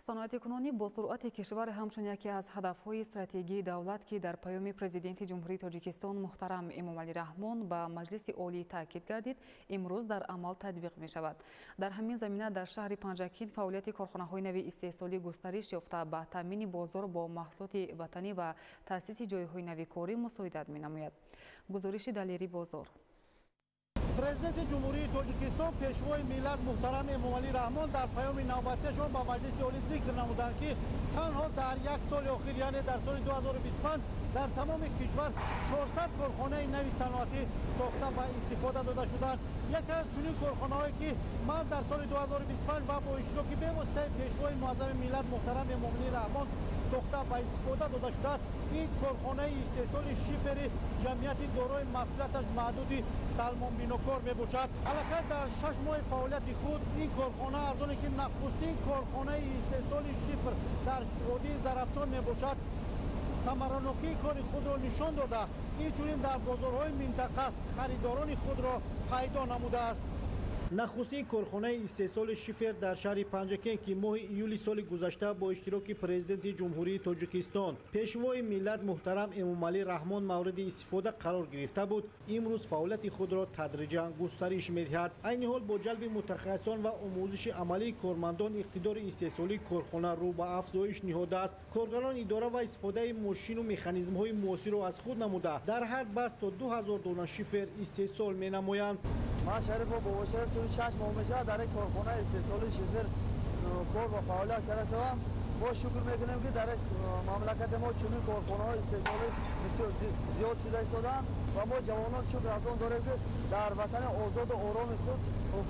Саноатикунонӣ бо суръати кишвар ҳамчун яке аз ҳадафҳои стратегии давлат, ки дар паёми Президенти Ҷумҳурии Тоҷикистон муҳтарам Эмомалӣ Раҳмон ба Маҷлиси Олӣ таъкид гардид, имрӯз дар амал татбиқ мешавад. Дар ҳамин замина дар шаҳри Панҷакент фаъолияти корхонаҳои нави истеҳсолӣ густариш ёфта, ба таъмини бозор бо маҳсулоти ватанӣ ва таъсиси ҷойҳои нави корӣ мусоидат менамояд. Гузориши Далери Бозор. Президенти Ҷумҳурии Тоҷикистон, Пешвои миллат муҳтарам Эмомалӣ Раҳмон дар паёми навбатиашон ба Маҷлиси Олӣ зикр намуданд, ки танҳо дар як соли охир, яъне дар соли 2025, дар тамоми кишвар 400 корхонаи нави саноатӣ сохта ва истифода дода шуданд. Яке аз чунин корхонаҳое, ки маҳз дар соли 2025 ва бо иштироки бевоситаи Пешвои муаззами миллат муҳтарам Эмомалӣ Раҳмон сохта ва истифода дода шудааст, ин корхонаи истеҳсоли шифери ҷамъияти дорои масъулияташ маҳдуди Салмон Бинокор мебошад. Аллакай дар 6 моҳи фаъолияти худ ин корхона аз оне ки нахустин корхонаи истеҳсоли шифр дар водии Зарафшон мебошад, самаранокии кори худро нишон дода, инчунин дар бозорҳои минтақа харидорони худро пайдо намудааст. Нахустин корхонаи истеҳсоли шифер дар шаҳри Панҷакент, ки моҳи июли соли гузашта бо иштироки Президенти Ҷумҳурии Тоҷикистон, Пешвои миллат муҳтарам Эмомалӣ Раҳмон мавриди истифода қарор гирифта буд, имрӯз фаъолияти худро тадриҷан густариш медиҳад. Айни ҳол бо ҷалби мутахассисон ва омӯзиши амалии кормандон иқтидори истеҳсолии корхона рӯ ба афзоиш ниҳодааст. Коргарон идора ва истифодаи мошину механизмҳои муосирро аз худ намуда, дар ҳар баст то 2000 дона шифер истеҳсол менамоянд. Ман Шарифов Бобошариф, тӯли 6 моҳ мешавад дар ин корхонаи истеҳсоли шифер кор ва фаъолият карда. Мо шукр мекунем, ки дар мамлакати мо чунин корхонаҳои истеҳсолӣ бисёр зиёд шуда истодаанд ва мо ҷавонон шукр аз он дорем, ки дар ватани озоду ороми худ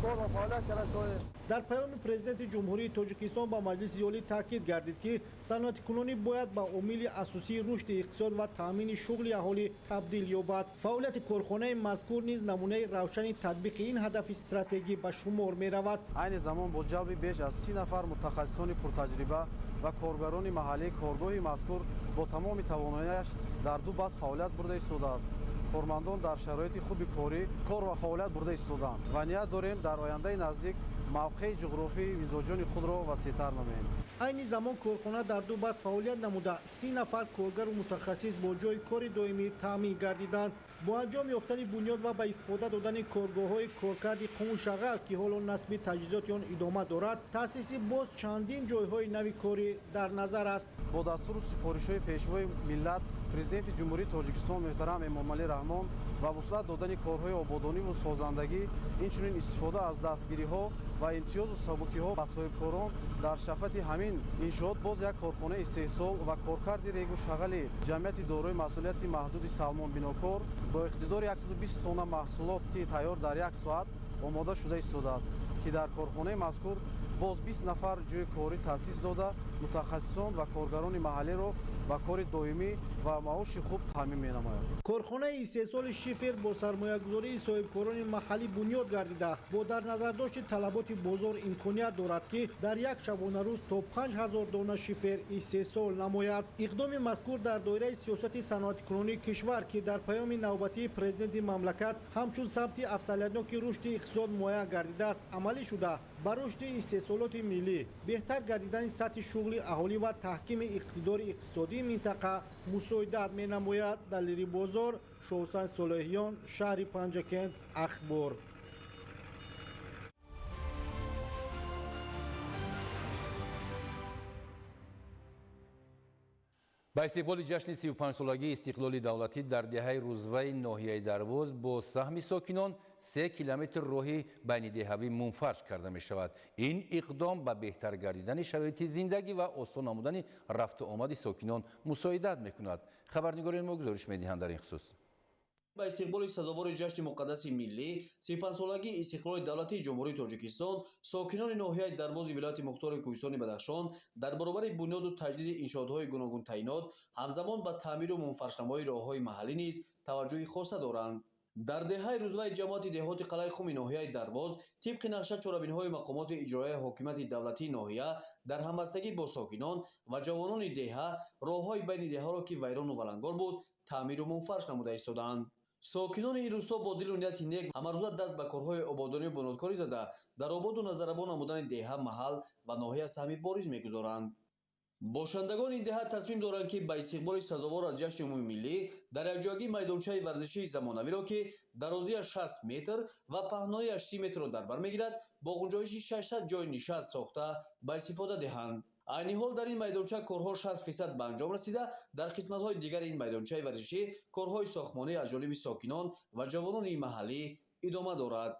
кор ва фаъолият карда истодаем. Дар паёми Президенти Ҷумҳурии Тоҷикистон ба Маҷлиси Олӣ таъкид гардид, ки саноаткунонӣ бояд ба омили асосии рушди иқтисод ва таъмини шуғли аҳолӣ табдил ёбад. Фаъолияти корхонаи мазкур низ намунаи равшани татбиқи ин ҳадафи стратегӣ ба шумор меравад. Айни замон бо ҷалби беш аз 30 нафар мутахассисони пуртаҷриба ва коргарони маҳаллӣ коргоҳи мазкур бо тамоми тавоноияш дар ду баст фаъолият бурда истодааст. Кормандон дар шароити хуби корӣ кор ва фаъолият бурда истодаанд ва ният дорем дар ояндаи наздик мавқеи ҷуғрофии мизоҷони худро васеътар намоем. Айни замон корхона дар ду баст фаъолият намуда, 30 нафар коргару мутахассис бо ҷойи кори доимӣ таъмин гардиданд. Бо анҷом ёфтани бунёд ва ба истифода додани коргоҳҳои коркарди қуму шағал, ки ҳоло насби таҷҳизоти он идома дорад, таъсиси боз чандин ҷойҳои нави корӣ дар назар аст. Бо дастуру супоришҳои Пешвои миллат, Президенти Ҷумҳурии Тоҷикистон муҳтарам Эмомалӣ Раҳмон ва вусъат додани корҳои ободониву созандагӣ, инчунин истифода аз дастгириҳо ва имтиёзу сабукиҳо ба соҳибкорон дар шафати ҳамин иншоот боз як корхонаи истеҳсол ва коркарди регу шағали ҷамъияти дорои масъулияти маҳдуди Салмон Бинокор бо иқтидори 120 тонна маҳсулоти тайёр дар як соат омода шуда истодааст, ки дар корхонаи мазкур боз 20 нафар ҷойи корӣ таъсис дода, мутахассисон ва коргарони маҳаллиро ба кори доимӣ ва маоши хуб таъмин менамояд. Корхонаи истеҳсоли шифер бо сармоягузории соҳибкорони маҳаллӣ бунёд гардида, бо дар назардошти талаботи бозор имконият дорад, ки дар як шабонарӯз то 5000 дона шифер истеҳсол намояд. Иқдоми мазкур дар доираи сиёсати саноаткунонии кишвар, ки дар паёми навбатии президенти мамлакат ҳамчун самти афзалиятноки рушди иқтисод муайян гардидааст, амалӣ шуда, ба рушди истеҳсолоти миллӣ, беҳтар гардидани сатҳи шуғли аҳолӣ ва таҳкими иқтидори иқтисодии минтақа мусоидат менамояд. Далери Бозор, Шоҳусан Солеҳиён, шаҳри Панҷакент, Ахбор. Ба истиқболи ҷашни 35-солагии истиқлоли давлатӣ дар деҳаи Рӯзваи ноҳияи Дарвоз бо саҳми сокинон 3 километр роҳи байнидеҳавӣ мунфарш карда мешавад. Ин иқдом ба беҳтар гардидани шароити зиндагӣ ва осон намудани рафту омади сокинон мусоидат мекунад. Хабарнигорони мо гузориш медиҳанд дар ин хусус. Ба истиқболи сазовори ҷашни муқаддаси миллӣ 35-солагии истиқлоли давлатии Ҷумҳурии Тоҷикистон сокинони ноҳияи Дарвози вилояти мухтори Кӯҳистони Бадахшон дар баробари бунёду таҷдиди иншоотҳои гуногунтаъинот ҳамзамон ба таъмиру мунфаршнамоии роҳҳои маҳаллӣ низ таваҷҷӯҳи хоса доранд. Дар деҳаи Рӯзваи ҷамоати деҳоти Қалъаи Хуми ноҳияи Дарвоз тибқи нақша чорабиниҳои мақомоти иҷроияи ҳокимияти давлатии ноҳия дар ҳамбастагӣ бо сокинон ва ҷавонони деҳа роҳҳои байни деҳаро, ки вайрону валангор буд, таъмиру мунфарш намуда истодаанд. Сокинони ин рӯсто бо дилу нияти нек ҳамарӯза даст ба корҳои ободонию бунёдкорӣ зада, дар ободу назарабон намудани деҳа, маҳал ва ноҳия саҳми бориз мегузоранд. Бошандагони ин деҳа тасмим доранд, ки ба истиқболи сазовор аз ҷашни умумимиллӣ дар якҷоягӣ майдончаи варзишии замонавиро, ки дарозиаш 60 метр ва паҳноияш 30 метрро дар бар мегирад, бо ғунҷоиши 600 ҷойи нишаст сохта ба истифода диҳанд. Айни ҳол дар ин майдонча корҳо 60% ба анҷом расида, дар қисматҳои дигари ин майдончаи варзишӣ корҳои сохтмонӣ аз ҷониби сокинон ва ҷавонони маҳаллӣ идома дорад.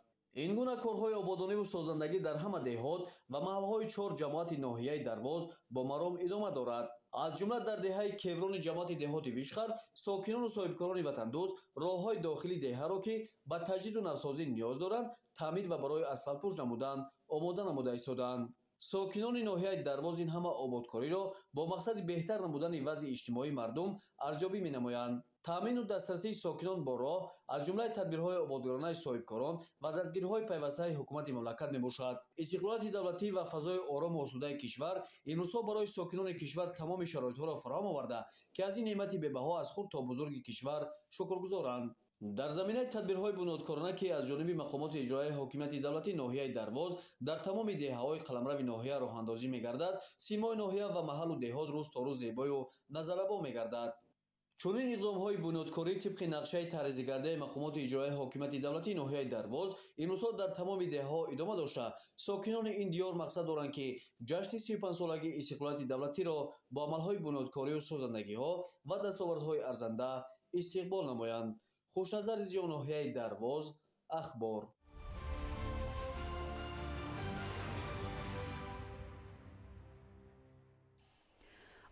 Ин гуна корҳои ободониву созандагӣ дар ҳама деҳот ва маҳалҳои 4 ҷамоати ноҳияи Дарвоз бо маром идома дорад. Аз ҷумла дар деҳаи Кеврони ҷамоати деҳоти Вишхар сокинону соҳибкорони ватандӯст роҳҳои дохили деҳаро, ки ба таҷдиду навсозӣ ниёз доранд, таъмир ва барои асфалтпӯш намудан омода намуда истодаанд. Сокинони ноҳияи Дарвоз ин ҳама ободкориро бо мақсади беҳтар намудани вазъи иҷтимоии мардум арзёбӣ менамоянд. Таъмину дастрасии сокинон бо роҳ аз ҷумлаи тадбирҳои ободгоронаи соҳибкорон ва дастгириҳои пайвастаи ҳукумати мамлакат мебошад. Истиқлолияти давлатӣ ва фазои орому осудаи кишвар имрӯзҳо барои сокинони кишвар тамоми шароитҳоро фароҳам оварда, ки аз ин неъмати бебаҳо аз хурд то бузурги кишвар шукргузоранд. Дар заминаи тадбирҳои бунёдкорона, ки аз ҷониби мақомоти иҷроияи ҳокимияти давлатии ноҳияи Дарвоз дар тамоми деҳаҳои қаламрави ноҳия роҳандозӣ мегардад, симои ноҳия ва маҳаллу деҳот рӯз то рӯз зебою назаррабо мегардад. Чунин иқдомҳои бунёдкорӣ тибқи нақшаи тарҳрезигардаи мақомоти иҷроияи ҳокимияти давлатии ноҳияи Дарвоз имрӯзҳо дар тамоми деҳаҳо идома дошта, сокинони ин диёр мақсад доранд, ки ҷашни 35-солагии истиқлолияти давлатиро бо амалҳои бунёдкорию созандагиҳо ва дастовардҳои арзанда истиқбол намоянд. Хушназар Зиё, ноҳияи Дарвоз, Ахбор.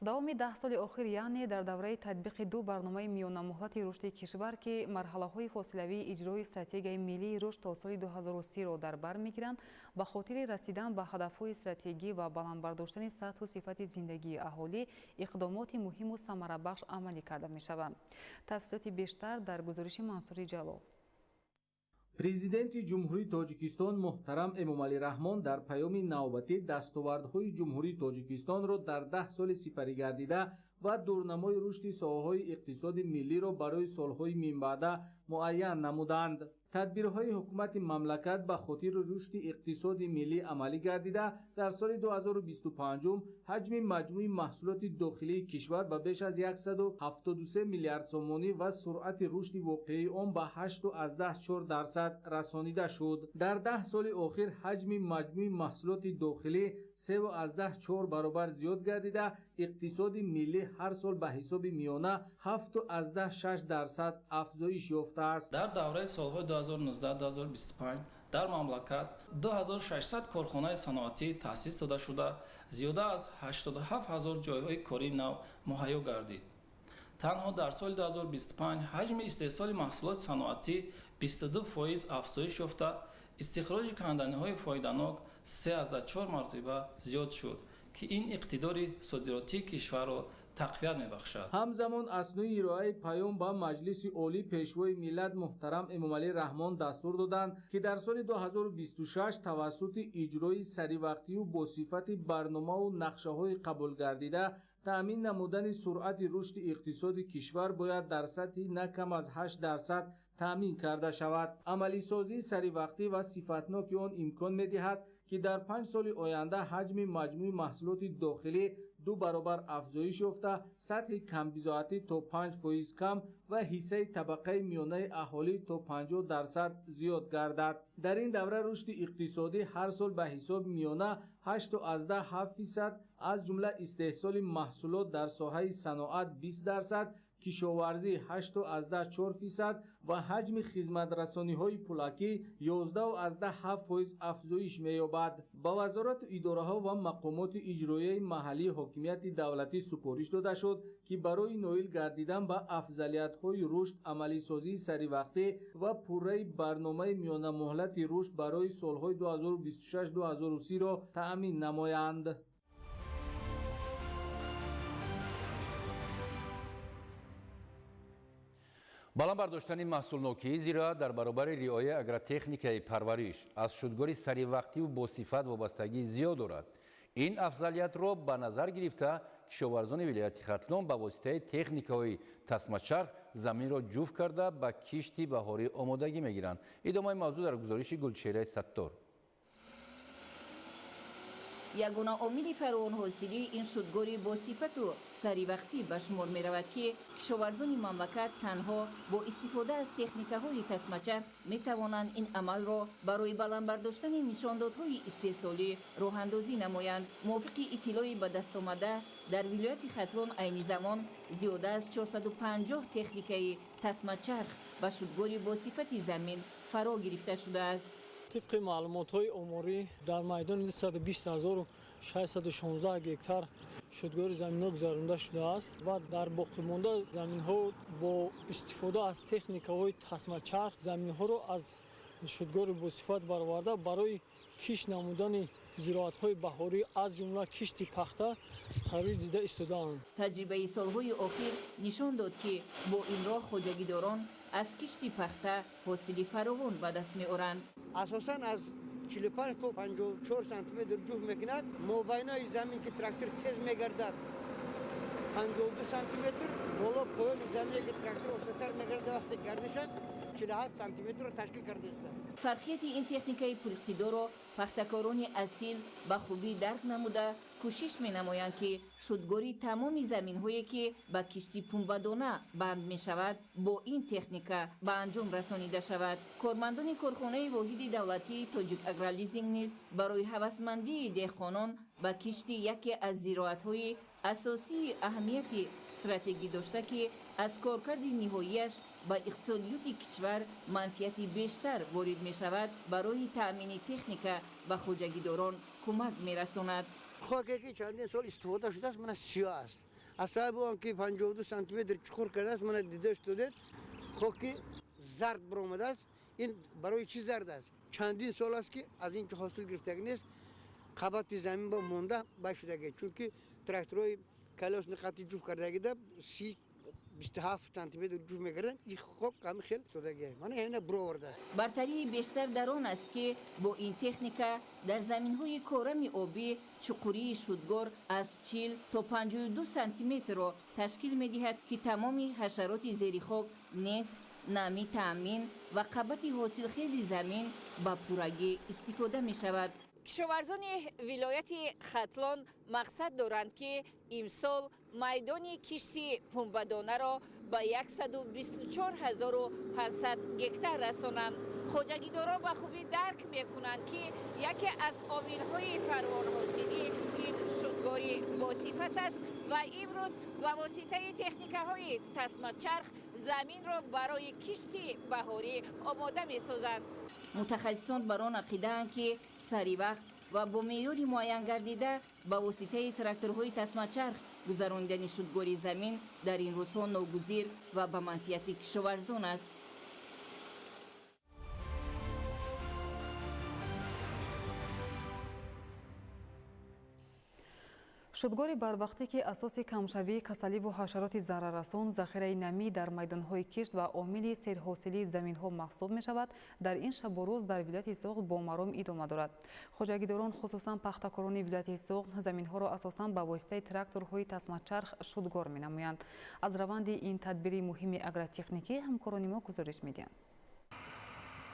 Давоми 10 соли охир, яъне дар давраи татбиқи ду барномаи миёнамуҳлати рушди кишвар, ки марҳалаҳои фосилавии иҷрои стратегияи миллии рушд то соли 2030-ро дар бар мегиранд, ба хотири расидан ба ҳадафҳои стратегӣ ва баланд бардоштани сатҳу сифати зиндагии аҳолӣ иқдомоти муҳиму самарабахш амалӣ карда мешаванд. Тафсилоти бештар дар гузориши Мансури Ҷалол. Президенти Ҷумҳурии Тоҷикистон муҳтарам Эмомалӣ Раҳмон дар паёми навбатӣ дастовардҳои Ҷумҳурии Тоҷикистонро дар 10 соли сипарӣ гардида ва дурнамои рушди соҳаҳои иқтисоди миллиро барои солҳои минбаъда муайян намуданд. Тадбирҳои ҳукумати мамлакат ба хотири рушди иқтисоди миллӣ амалӣ гардида, дар соли 2025 ҳаҷми маҷмӯи маҳсулоти дохилии кишвар ба беш аз 173 миллиард сомонӣ ва суръати рушди воқеии он ба 8,4% расонида шуд. Дар 10 соли охир ҳаҷми маҷмӯи маҳсулоти дохилӣ 3,4 баробар зиёд гардида, иқтисоди миллӣ ҳар сол ба ҳисоби миёна 7,6% афзоиш ёфтааст. Дар давраи солҳои 2019-2025 дар мамлакат 2600 корхонаи саноатӣ таъсис дода шуда, зиёда аз 87 ҳазор ҷойҳои кории нав муҳайё гардид. Танҳо дар соли 2025 ҳаҷми истеҳсоли маҳсулоти саноатӣ 22% афзоиш ёфта, истихроҷи канданиҳои фоиданок 3,4 маротиба зиёд шуд, ки ин иқтидори содиротии кишварро тақвият мебахшад. Ҳамзамон аз нӯи ироаи паём ба Маҷлиси Олӣ Пешвои миллат муҳтарам Эмомалӣ Раҳмон дастур доданд, ки дар соли 2026 тавассути иҷрои саривақтию бо сифати барномаву нақшаҳои қабулгардида таъмин намудани суръати рушди иқтисоди кишвар бояд дар сатҳи на кам аз 8% таъмин карда шавад. Амалисозии саривақтӣ ва сифатноки он имкон медиҳад, ки дар 5 соли оянда ҳаҷми маҷмӯи маҳсулоти дохилӣ 2 баробар афзоиш ёфта, сатҳи камбизоатӣ то 5% кам ва ҳиссаи табақаи миёнаи аҳолӣ то 50% зиёд гардад. Дар ин давра рушди иқтисодӣ ҳар сол ба ҳисоби миёна 8,7%, аз ҷумла истеҳсоли маҳсулот дар соҳаи саноат 20%, кишоварзӣ 8,4% ва ҳаҷми хизматрасониҳои пулакӣ 11,7% афзоиш меёбад. Ба вазорату идораҳо ва мақомоти иҷроияи маҳаллии ҳокимияти давлатӣ супориш дода шуд, ки барои ноил гардидан ба афзалиятҳои рушд, амалисозии саривақтӣ ва пурраи барномаи миёнамуҳлати рушд барои солҳои 2026-2030-ро таъмин намоянд. Баланд бардоштани маҳсулнокии зироат дар баробари риояи агротехникаи парвариш аз шудгори саривақтиву босифат вобастагии зиёд дорад. Ин афзалиятро ба назар гирифта, кишоварзони вилояти Хатлон ба воситаи техникаҳои тасмачарх заминро ҷуфт карда ба кишти баҳорӣ омодагӣ мегиранд. Идомаи мавзӯъ дар гузориши Гулчеҳраи Саттор. Ягона омили фаровонҳосилӣ ин шудгори босифату саривақтӣ ба шумор меравад, ки кишоварзони мамлакат танҳо бо истифода аз техникаҳои тасмачарх метавонанд ин амалро барои баланд бардоштани нишондодҳои истеҳсолӣ роҳандозӣ намоянд. Мувофиқи иттилои ба даст омада, дар вилояти Хатлон айни замон зиёда аз 450 техникаи тасмачарх ба шудгори босифати замин фаро гирифта шудааст. Тибқи маълумотҳои оморӣ дар майдони 220616 гектар шудгори заминҳо гузаронда шудааст ва дар боқимонда заминҳо бо истифода аз техникаҳои тасмачарх заминҳоро аз шудгори босифат бароварда барои кишт намудани зироатҳои баҳорӣ, аз ҷумла кишти пахта, тайёрӣ дида истодаанд. Таҷрибаи солҳои охир нишон дод, ки бо ин роҳ хоҷагидорон аз кишти пахта ҳосили фаровон ба даст меоранд. Асосан аз 45 то 54 сантиметр ҷуфт мекунад. Мобайнаи замин ки трактор тез мегардад 52 сантиметр, боло поёни замине ки трактор осонтар мегардад вақте гардиш аст 47 сантиметрро ташкил карда истодааст. Фарқияти ин техникаи пуриқтидорро пахтакорони асил ба хубӣ дарк намуда кӯшиш менамоянд, ки шудгори тамоми заминҳое, ки ба кишти пунбадона банд мешавад, бо ин техника ба анҷом расонида шавад. Кормандони корхонаи воҳиди давлатии Тоҷик Агролизинг низ барои ҳавасмандии деҳқонон ба кишти яке аз зироатҳои асосии аҳамияти стратегӣ дошта, ки аз коркарди ниҳоияш ба иқтисодиёти кишвар манфиати бештар ворид мешавад, барои таъмини техника ба хоҷагидорон кӯмак мерасонад. Хоке ки чандин сол истифода шудааст, мана сиёҳ аст. Аз сабаби он ки 52 сантиметр чуқур кардааст, мана дида шудед, хоки зард баромадааст. Ин барои чӣ зард аст? Чандин сол аст, ки аз ин ҷо ҳосил гирифтагӣ нест, қабати замин ба монда башудагӣ, чунки тракторҳои колёсни қати ҷуфт кардагида 27 сантиметр ҷуфт мекарданд, ин хок ҳами хел шудагӣ. Мана ҳамина буровардааст. Бартарии бештар дар он аст, ки бо ин техника дар заминҳои корами обӣ чуқурии шудгор аз 40 то 52 сантиметрро ташкил медиҳад, ки тамоми ҳашароти зери хок нест намӣ таъмин ва қабати ҳосилхези замин ба пуррагӣ истифода мешавад. Кишоварзони вилояти Хатлон мақсад доранд, ки имсол майдони кишти пунбадонаро ба 124 500 гектар расонанд. Хоҷагидорон ба хубӣ дарк мекунанд, ки яке аз омилҳои фаровонҳосилӣ ин шудгори босифат аст ва имрӯз ба воситаи техникаҳои тасмачарх заминро барои кишти баҳорӣ омода месозанд. Мутахассисон бар он ақидаанд, ки сари вақт ва бо меъёри муайян гардида ба воситаи тракторҳои тасмачарх гузаронидани шудгори замин дар ин рӯзҳо ногузир ва ба манфиати кишоварзон аст. Шудгори барвақтӣ, ки асоси камшавии касаливу ҳашароти зараррасон, захираи намӣ дар майдонҳои кишт ва омили серҳосилии заминҳо маҳсуб мешавад, дар ин шабу рӯз дар вилояти Суғд бо маром идома дорад. Хоҷагидорон, хусусан пахтакорони вилояти Суғд, заминҳоро асосан ба воситаи тракторҳои тасмачарх шудгор менамоянд. Аз раванди ин тадбири муҳими агротехникӣ ҳамкорони мо гузориш медиҳанд.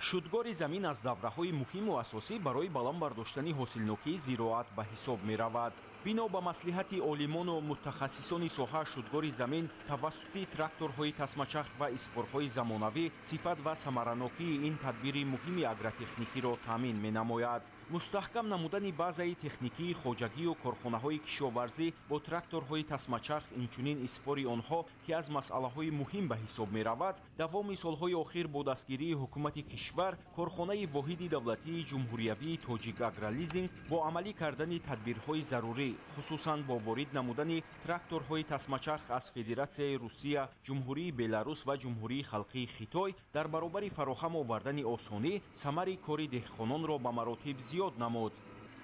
Шудгори замин аз давраҳои муҳиму асосӣ барои баланд бардоштани ҳосилнокии зироат ба ҳисоб меравад. Бино ба маслиҳати олимону мутахассисони соҳа, шудгори замин тавассути тракторҳои тасмачарх ва испорҳои замонавӣ сифат ва самаранокии ин тадбири муҳими агротехникиро таъмин менамояд. Мустаҳкам намудани базаи техникии хоҷагию корхонаҳои кишоварзӣ бо тракторҳои тасмачарх, инчунин испори онҳо, ки аз масъалаҳои муҳим ба ҳисоб меравад, давоми солҳои охир бо дастгирии ҳукумати кишвар корхонаи воҳиди давлатии ҷумҳуриявии Тоҷик Агролизинг бо амалӣ кардани тадбирҳои зарурӣ, хусусан бо ворид намудани тракторҳои тасмачарх аз Федератсияи Русия, Ҷумҳурии Беларус ва Ҷумҳурии Халқии Хитой, дар баробари фароҳам овардани осонӣ, самари кори деҳқононро ба маротиб зиёд намуд.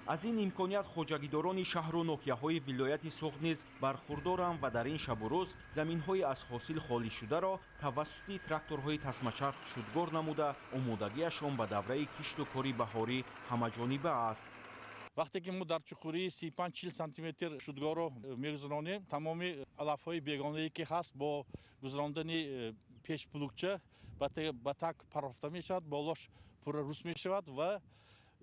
Аз ин имконият хоҷагидорони шаҳру ноҳияҳои вилояти Суғд низ бархурдоранд ва дар ин шабу рӯз заминҳои аз ҳосил холишударо тавассути тракторҳои тасмачарх шудгор намуда, омодагиашон ба давраи кишту кори баҳорӣ ҳамаҷониба аст. Вақте ки мо дар чуқурии 35-40 сантиметр шудгорро мегузаронем, тамоми алафҳои бегонае ки ҳаст, бо гузарондани пешплугча ба так парофта мешавад, болош пурра рус мешавад ва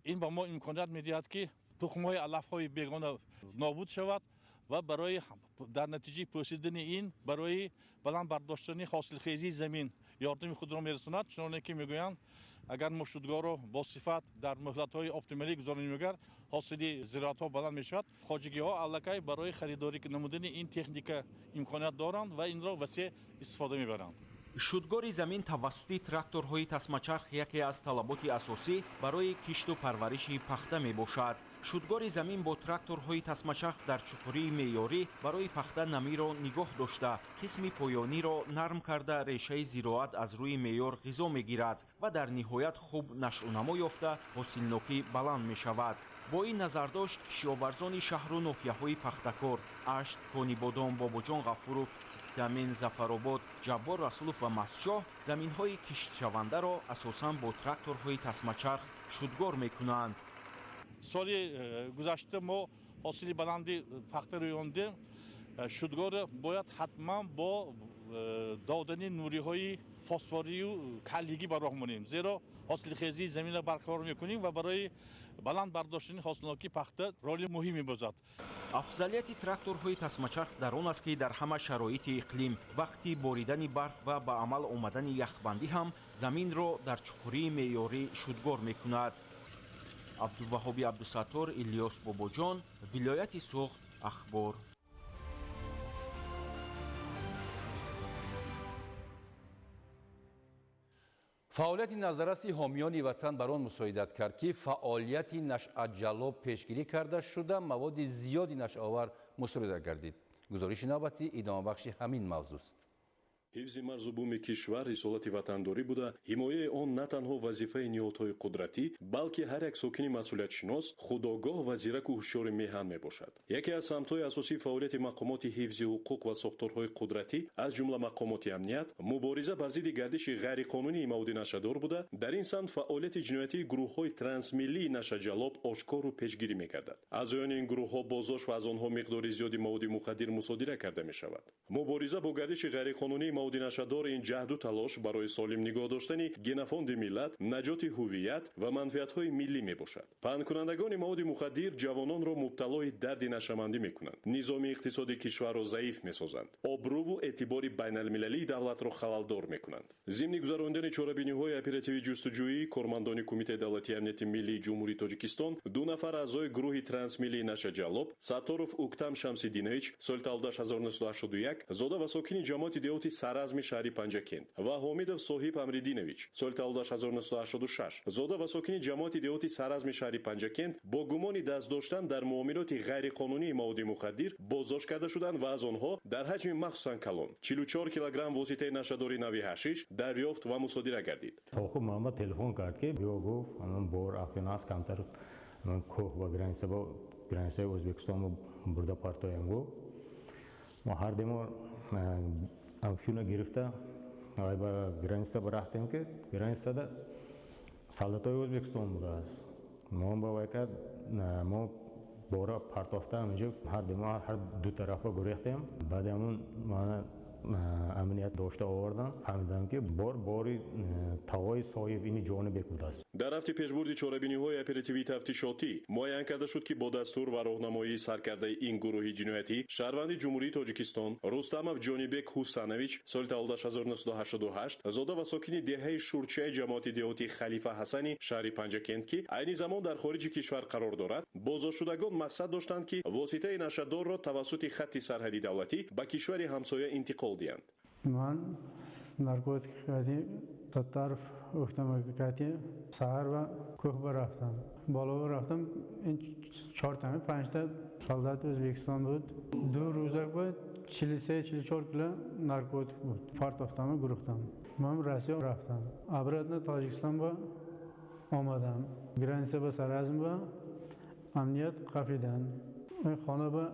ин ба мо имконият медиҳад, ки тухмҳои алафҳои бегона нобуд шавад ва барои дар натиҷаи пӯсидани ин барои баланд бардоштани ҳосилхезии замин ёрдами худро мерасонад. Чуноне ки мегӯянд, агар мо шудгорро бо сифат дар муҳлатҳои оптималӣ гузаронем, агар ҳосили зироатҳо баланд мешавад. Хоҷагиҳо аллакай барои харидорӣ намудани ин техника имконият доранд ва инро васеъ истифода мебаранд. Шудгори замин тавассути тракторҳои тасмачарх яке аз талаботи асосӣ барои кишту парвариши пахта мебошад. Шудгори замин бо тракторҳои тасмачарх дар чуқурии меъёрӣ барои пахта намиро нигоҳ дошта, қисми поёниро нарм карда, решаи зироат аз рӯи меъёр ғизо мегирад ва дар ниҳоят хуб нашъунамо ёфта, ҳосилнокӣ баланд мешавад. Бо ин назардошт кишоварзони шаҳру ноҳияҳои Пахтакор, Ашт, Конибодом, Бобоҷон Ғафуров, Спитамен, Зафаробод, Ҷаббор Расулов ва Мастчоҳ заминҳои киштшавандаро асосан бо тракторҳои тасмачарх шудгор мекунанд. Соли гузашта мо ҳосили баланди пахта рӯёндем. Шудгорро бояд ҳатман бо додани нуриҳои фосфорию калигӣ ба роҳ монем, зеро ҳосилхезии заминро барқарор мекунем ва барои баланд бардоштани ҳосилнокии пахта роли муҳим мебозад. Афзалияти тракторҳои тасмачарх дар он аст, ки дар ҳама шароити иқлим, вақти боридани барф ва ба амал омадани яхбандӣ ҳам заминро дар чуқурии меъёрӣ шудгор мекунад. Абдуваҳоби Абдусаттор, Илёс Бобоҷон, вилояти Суғд, Ахбор. Фаъолияти назарраси ҳомиёни ватан бар он мусоидат кард, ки фаъолияти нашъаҷаллоб пешгирӣ карда шуда, маводи зиёди нашъаовар мусодира гардид. Гузориши навбатӣ идомабахши ҳамин мавзӯст. Ҳифзи марзу буми кишвар рисолати ватандорӣ буда, ҳимояи он на танҳо вазифаи ниҳодҳои қудратӣ, балки ҳар як сокини масъулиятшинос, худогоҳ ва зираку ҳушёри меҳан мебошад. Яке аз самтҳои асосии фаъолияти мақомоти ҳифзи ҳуқуқ ва сохторҳои қудратӣ, аз ҷумла мақомоти амният, мубориза бар зидди гардиши ғайриқонунии маводи нашъадор буда, дар ин самт фаъолияти ҷиноятии гурӯҳҳои трансмиллии нашъаҷаллоб ошкору пешгирӣ мегардад. Аъзоёни ин гурӯҳҳо боздошт ва аз онҳо миқдори зиёди маводи мухаддир мусодира карда мешавад. Мубориза бо гардиши ғайриқонунии маводи нашъадор ин ҷаҳду талош барои солим нигоҳ доштани генофонди миллат, наҷоти ҳувият ва манфиатҳои миллӣ мебошад. Паҳнкунандагони маводи мухаддир ҷавононро мубталои дарди нашъамандӣ мекунанд, низоми иқтисоди кишварро заиф месозанд, обрӯву эътибори байналмилалии давлатро халалдор мекунанд. Зимни гузаронидани чорабиниҳои оперативӣ ҷустуҷӯӣ, кормандони Кумитаи давлатии амнияти миллии Ҷумҳурии Тоҷикистон ду нафар аъзои гурӯҳи трансмиллии нашъаҷаллоб Сатторов Уктам Шамсиддинович, соли таваллудаш 1981, зода ва сокини ҷамоати деҳоти Саразми шаҳри Панҷакент, ва Ҳомидов Соҳиб Амриддинович, соли таваллудаш 1986, зода ва сокини ҷамоати деҳоти Саразми шаҳри Панҷакент бо гумони даст доштан дар муомилоти ғайриқонунии маводи мухаддир боздошт карда шуданд ва аз онҳо дар ҳаҷми махсусан калон 44 килограмм воситаи нашъадори нави ҳашиш дарёфт ва мусодира гардид. Тоқуб ман ба телефон кард, ки биё, гуфт, бор афюн аст, камтар кӯҳ ба граница, ба границаи Ӯзбекистон бурда партоем, гуфт. Мо ҳар демо афюна гирифта ба граница рафтем, ки границада солдатои Ӯзбекистон будааст. Мо ба вай кард, мо бора партофта ҳаминҷо ҳар демо ҳар ду тарафа гурехтем. Баъди ҳамун мана амният дошта овардан, фаҳмидам, ки бор бори тағои соҳиб ини Ҷонибек будааст. Дар рафти пешбурди чорабиниҳои оперативии тафтишотӣ муайян карда шуд, ки бо дастур ва роҳнамоии саркардаи ин гурӯҳи ҷиноятӣ шаҳрванди Ҷумҳурии Тоҷикистон Рустамов Ҷонибек Ҳусанович, соли таваллудаш 1988, зода ва сокини деҳаи Шурчаи ҷамоати деҳоти Халифа Ҳасани шаҳри Панҷакент, ки айни замон дар хориҷи кишвар қарор дорад, боздоштшудагон мақсад доштанд, ки воситаи нашъадорро тавассути хатти сарҳади давлатӣ ба кишвари ҳамсоя интиқол диҳанд. Ман наркотик Саттаров Ухтамакати саҳар ва кӯҳ рафтам. Боло рафтам, ин чортами панҷта солдат Ӯзбекистон буд. Ду рӯзак буд, 43-44 кило наркотик буд. Партофтам, гурӯхтам. Ман Россия рафтам. Обратно Тоҷикистон ба омадам. Граница ба Саразм ба амният қафидан. Хона ба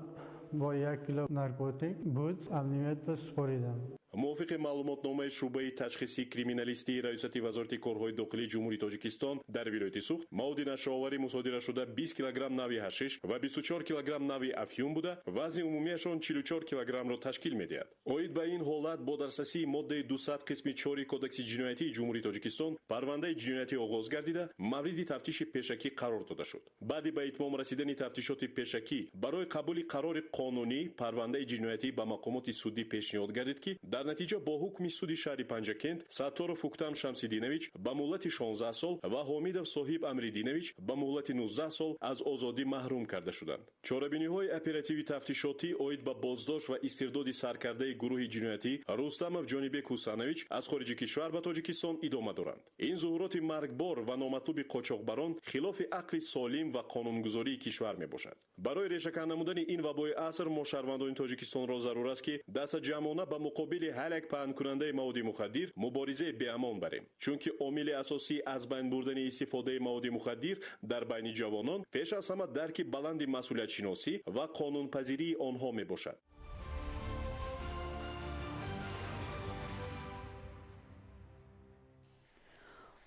бо 1 кило наркотик буд, амният ба супоридам. Мувофиқи маълумотномаи шӯъбаи ташхисии криминалистии Раёсати Вазорати корҳои дохилии Ҷумҳурии Тоҷикистон дар вилояти Суғд, маводи нашъаоварӣ мусодирашуда 20 килограмм нави ҳашиш ва 24 килограмм нави афюн буда, вазни умумиашон 44 килограммро ташкил медиҳад. Оид ба ин ҳолат бо дарсасии моддаи 200 қисми 4 Кодекси ҷиноятии Ҷумҳурии Тоҷикистон парвандаи ҷиноятӣ оғоз гардида, мавриди тафтиши пешакӣ қарор дода шуд. Баъди ба итмом расидани тафтишоти пешакӣ барои қабули қарори қонунӣ парвандаи ҷиноятӣ ба мақомоти судӣ пешниҳод гардид, ки дар натиҷа бо ҳукми суди шаҳри Панҷакент Сатторов Уктам Шамсиддинович ба муҳлати 16 сол ва Ҳомидов Соҳиб Амриддинович ба муҳлати 19 сол аз озодӣ маҳрум карда шуданд. Чорабиниҳои оперативи тафтишотӣ оид ба боздошт ва истирдоди саркардаи гурӯҳи ҷиноятӣ Рустамов Ҷонибек Ҳусанович аз хориҷи кишвар ба Тоҷикистон идома доранд. Ин зуҳуроти маргбор ва номатлуби қочоқбарон хилофи ақли солим ва қонунгузории кишвар мебошад. Барои решакан намудани ин вабои аср мо шаҳрвандони Тоҷикистонро зарур аст, ки дастаҷамъона ба муқобили ҳар як паҳнкунандаи маводи мухаддир муборизаи беамон барем, чунки омили асосии аз байн бурдани истифодаи маводи мухаддир дар байни ҷавонон пеш аз ҳама дарки баланди масъулиятшиносӣ ва қонунпазирии онҳо мебошад.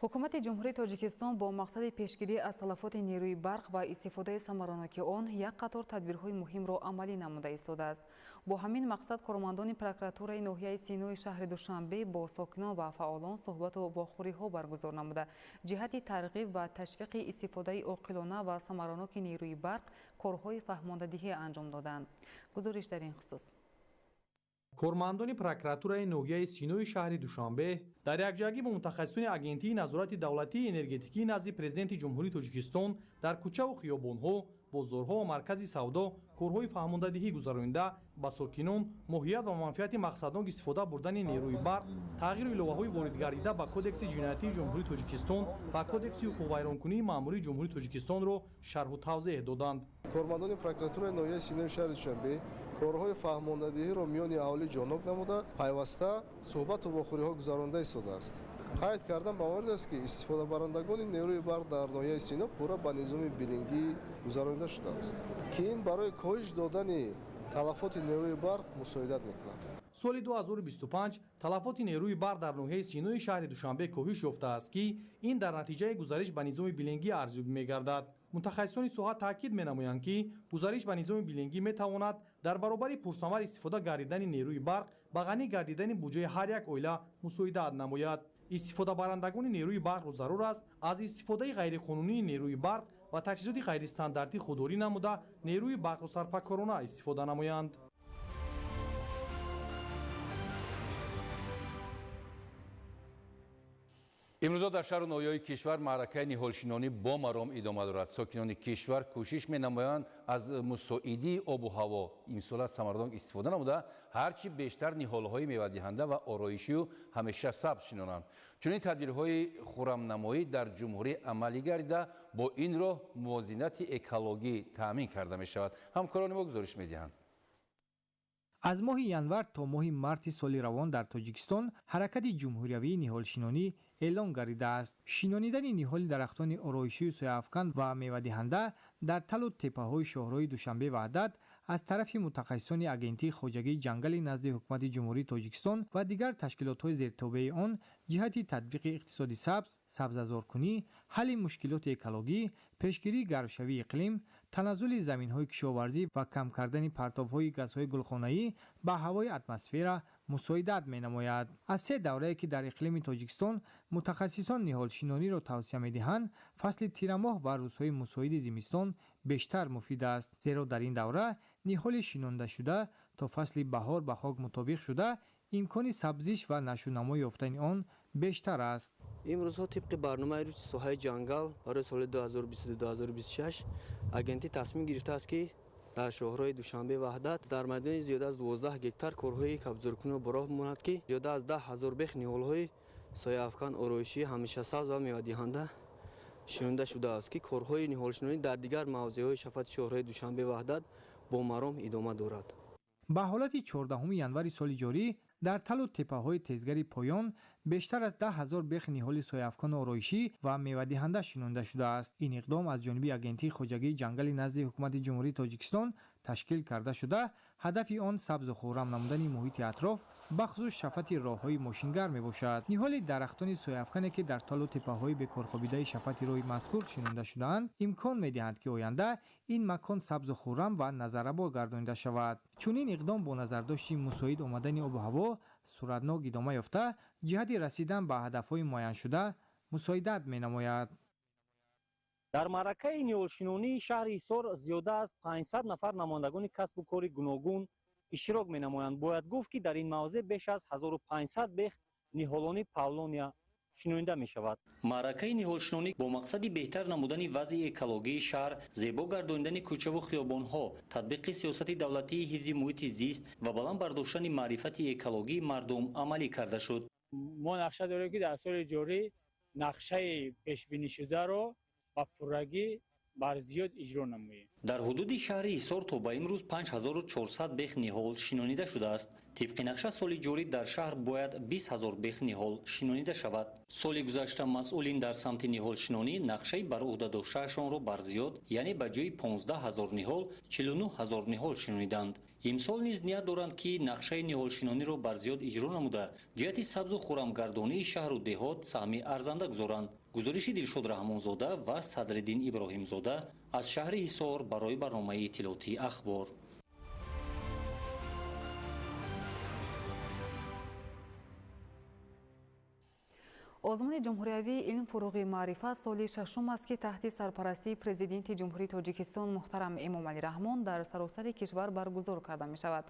Ҳукумати Ҷумҳурии Тоҷикистон бо мақсади пешгирӣ аз талафоти нерӯи барқ ва истифодаи самараноки он як қатор тадбирҳои муҳимро амалӣ намуда истодааст. Бо ҳамин мақсад кормандони прокуратураи ноҳияи Синои шаҳри Душанбе бо сокинон ва фаъолон суҳбату вохӯриҳо баргузор намуда, ҷиҳати тарғиб ва ташвиқи истифодаи оқилона ва самараноки нерӯи барқ корҳои фаҳмондадиҳӣ анҷом доданд. Гузориш дар ин хусус. Кормандони прокуратураи ноҳияи Синои шаҳри Душанбе дар якҷоягӣ бо мутахассисони Агентии назорати давлатии энергетикии назди Президенти Ҷумҳурии Тоҷикистон дар кӯчаву хиёбонҳо, бозорҳо ва маркази савдо корҳои фаҳмондадиҳӣ гузаронида, ба сокинон моҳият ва манфиати мақсаднок истифода бурдани нерӯи барқ, тағйиру иловаҳои воридгардида ба Кодекси ҷиноятии Ҷумҳурии Тоҷикистон ва Кодекси ҳуқуқвайронкунии маъмурии Ҷумҳурии Тоҷикистонро шарҳу тавзеҳ доданд. Кормандони прокуратураи ноҳияи Синои шаҳри Душанбе корҳои фаҳмондадиҳиро миёни аҳолӣ ҷоноб намуда, пайваста суҳбату вохӯриҳо гузаронда истодааст. Қайд кардан ба маврид аст, ки истифодабарандагони нерӯи барқ дар ноҳияи Сино пурра ба низоми билингӣ гузаронида шудааст, ки ин барои коҳиш додани талафоти нерӯи барқ мусоидат мекунад. Соли 2025 талафоти нерӯи барқ дар ноҳияи Синои шаҳри Душанбе коҳиш ёфтааст, ки ин дар натиҷаи гузариш ба низоми билингӣ арзёбӣ мегардад. Мутахассисони соҳа таъкид менамоянд, ки гузариш ба низоми билингӣ метавонад дар баробари пурсамар истифода гардидани нерӯи барқ ба ғанӣ гардидани буҷаи ҳар як оила мусоидат намояд. Истифодабарандагони нерӯи барқро зарур аст аз истифодаи ғайриқонунии нерӯи барқ ва таҷҳизоти ғайристандартӣ худдорӣ намуда, нерӯи барқро сарфакорона истифода намоянд. Имрӯзо дар шаҳру ноҳияҳои кишвар маъракаи ниҳолшинонӣ бо маром идома дорад. Сокинони кишвар кӯшиш менамоянд аз мусоидии обу ҳаво имсола самаранок истифода намуда, ҳарчи бештар ниҳолҳои мевадиҳанда ва ороишию ҳамеша сабз шинонанд. Чунин тадбирҳои хурамнамоӣ дар ҷумҳурӣ амалӣ гардида, бо ин роҳ мувозинати экологӣ таъмин карда мешавад. Ҳамкорони мо гузориш медиҳанд. Аз моҳи январ то моҳи марти соли равон дар Тоҷикистон ҳаракати ҷумҳуриявии ниҳолшинонӣ эълон гардидааст. Шинонидани ниҳоли дарахтони ороишию сояафкан ва мевадиҳанда дар талу теппаҳои шоҳроҳи Душанбе Ваҳдат аз тарафи мутахассисони Агентии хоҷагии ҷангали назди Ҳукумати Ҷумҳурии Тоҷикистон ва дигар ташкилотҳои зертобеи он ҷиҳати татбиқи иқтисоди сабз, сабзазоркунӣ, ҳалли мушкилоти экологӣ, пешгирии гармшавии иқлим, таназзули заминҳои кишоварзӣ ва кам кардани партовҳои газҳои гулхонаӣ ба ҳавои атмосфера мусоидат менамояд. Аз се даврае, ки дар иқлими Тоҷикистон мутахассисон ниҳолшинониро тавсия медиҳанд, фасли тирамоҳ ва рӯзҳои мусоиди зимистон бештар муфид аст, зеро дар ин давра ниҳоли шинондашуда то фасли баҳор ба хок мутобиқ шуда, имкони сабзиш ва нашъунамо ёфтани он бештар аст. Имрӯзҳо тибқи барномаи рушди соҳаи ҷангал барои соли 2022-2026 агентӣ тасмим гирифтааст, ки дар шоҳроҳи Душанбе Ваҳдат дар майдони зиёда аз 12 гектар корҳои кабзоркуниро ба роҳ монад, ки зиёда аз 10 ҳазор бех ниҳолҳои сояафкан, ороишӣ, ҳамешасабз ва мевадиҳанда шинонда шудааст, ки корҳои ниҳолшинонӣ дар дигар мавзеъҳои шафати шоҳроҳи Душанбе Ваҳдат бо маром идома дорад. Ба ҳолати 14 январи соли ҷорӣ дар талу теппаҳои тезгари поён бештар аз 10 ҳазор бех ниҳоли сояафкану ороишӣ ва мевадиҳанда шинонда шудааст. Ин иқдом аз ҷониби Агентии хоҷагии ҷангали назди Ҳукумати Ҷумҳурии Тоҷикистон ташкил карда шуда, ҳадафи он сабзу хуррам намудани муҳити атроф, бахусус шафати роҳҳои мошингар мебошад. Ниҳоли дарахтони сояафкане, ки дар талу теппаҳои бекорхобидаи шафати роҳи мазкур шинонда шудаанд, имкон медиҳанд, ки оянда ин макон сабзу хуррам ва назаррабо гардонида шавад. Чунин иқдом бо назардошти мусоид омадани обу ҳаво суратнок идома ёфта, ҷиҳати расидан ба ҳадафҳои муайяншуда мусоидат менамояд. Дар маъракаи ниҳолшинонии шаҳри Ҳисор зиёда аз 500 нафар намояндагони касбу кори гуногун иштирок менамоянд. Бояд гуфт, ки дар ин мавзеъ беш аз 1500 бех ниҳолони павлония шинонида мешавад. Маъракаи ниҳолшинонӣ бо мақсади беҳтар намудани вазъи экологии шаҳр, зебо гардонидани кӯчаву хиёбонҳо, татбиқи сиёсати давлатии ҳифзи муҳити зист ва баланд бардоштани маърифати экологии мардум амалӣ карда шуд. Мо нақша дорем, ки дар соли ҷорӣ нақшаи пешбинишударо ба пуррагӣ бар зиёд иҷро намоем. Дар ҳудуди шаҳри Ҳисор то ба имрӯз 5400 бех ниҳол шинонида шудааст. Тибқи нақша соли ҷорӣ дар шаҳр бояд 20 ҳазор бех ниҳол шинонида шавад. Соли гузашта масъулин дар самти ниҳолшинонӣ нақшаи бар уҳда доштаашонро бар зиёд, яъне ба ҷои 15 ҳазор ниҳол 49 ҳазор ниҳол шинониданд. Имсол низ ният доранд, ки нақшаи ниҳолшинониро бар зиёд иҷро намуда, ҷиҳати сабзу хурамгардонии шаҳру деҳот саҳми арзанда гузоранд. Гузориши Дилшод Раҳмонзода ва Садриддин Иброҳимзода аз шаҳри Ҳисор барои барномаи иттилоотии Ахбор. Озмуни ҷумҳуриявии илм фуруғи маърифат соли шашум аст, ки таҳти сарпарастии Президенти Ҷумҳурии Тоҷикистон муҳтарам Эмомалӣ Раҳмон дар саросари кишвар баргузор карда мешавад.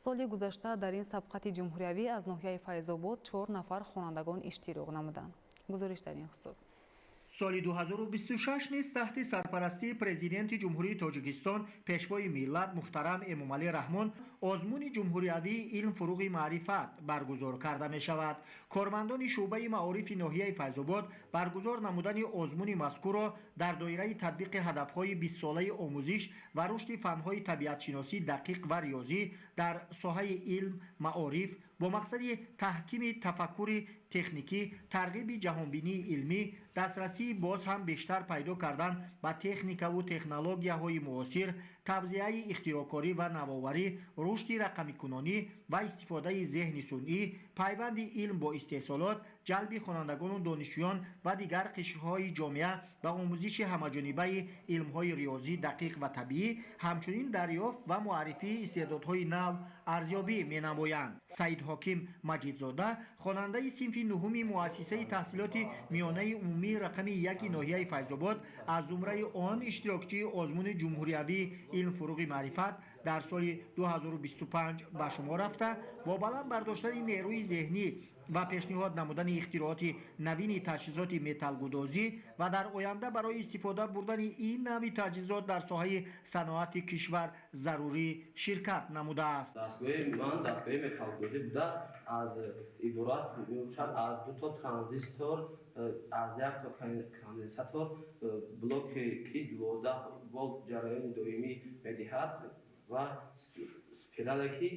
Соли гузашта дар ин сабқати ҷумҳуриявӣ аз ноҳияи Файзобод 4 нафар хонандагон иштирок намуданд. Гузориш дар ин хусус. Соли 2026 низ таҳти сарпарастии Президенти Ҷумҳурии Тоҷикистон Пешвои миллат муҳтарам Эмомалӣ Раҳмон озмуни ҷумҳуриявии илм фуруғи маърифат баргузор карда мешавад. Кормандони шӯъбаи маорифи ноҳияи Файзобод баргузор намудани озмуни мазкурро дар доираи татбиқи ҳадафҳои 20-солаи омӯзиш ва рушди фанҳои табиатшиносӣ, дақиқ ва риёзӣ дар соҳаи илм, маориф бо мақсади таҳкими тафаккури техникӣ, тарғиби ҷаҳонбинии илмӣ, дастрасии боз ҳам бештар пайдо кардан ба техникаву технологияҳои муосир, тавзеаи ихтироъкорӣ ва навоварӣ, рушди рақамикунонӣ ва истифодаи зеҳни сунъӣ, пайванди илм бо истеҳсолот, ҷалби хонандагону донишҷӯён ва дигар қишрҳои ҷомеа ба омӯзиши ҳамаҷонибаи илмҳои риёзӣ, дақиқ ва табиӣ, ҳамчунин дарёфт ва муаррифии истеъдодҳои нав арзёбӣ менамоянд. Саид Ҳоким Маҷидзода, хонандаи синфи нуҳуми муассисаи таҳсилоти миёнаи умумии рақами 1 ноҳияи Файзобод, аз зумраи он иштирокчии озмуни ҷумҳуриявии илм фуруғи маърифат дар соли 2025 ба шумор рафта, бо баланд бардоштани нерӯи зеҳнӣ ва пешниҳод намудани ихтирооти навини таҷҳизоти металлгудозӣ ва дар оянда барои истифода бурдани ин нави таҷҳизот дар соҳаи саноати кишвар зарурӣ ширкат намудааст. Дастгоҳи ман дастгоҳи металлгудозӣ буда, аз иборат мебошад аз 2 то транзистор, аз 1 то конденсатор, блоке ки 12 волт ҷараёни доимӣ медиҳад ва спирале ки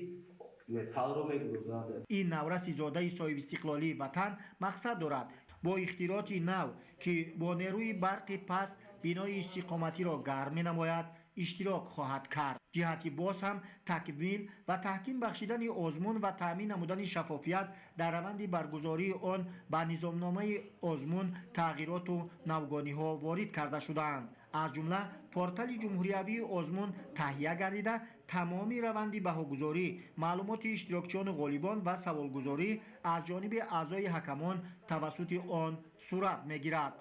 металлро мегузорад. Ин навраси зодаи соҳибистиқлолии ватан мақсад дорад бо ихтирооти нав, ки бо нерӯи барқи паст бинои истиқоматиро гарм менамояд, иштирок хоҳад кард. Ҷиҳати боз ҳам такмил ва таҳким бахшидани озмун ва таъмин намудани шаффофият дар раванди баргузории он ба низомномаи озмун тағйироту навгониҳо ворид карда шудаанд. Аз ҷумла портали ҷумҳуриявии озмун таҳия гардида, тамоми раванди баҳогузорӣ, маълумоти иштирокчиёну ғолибон ва саволгузорӣ аз ҷониби аъзои ҳакамон тавассути он сурат мегирад.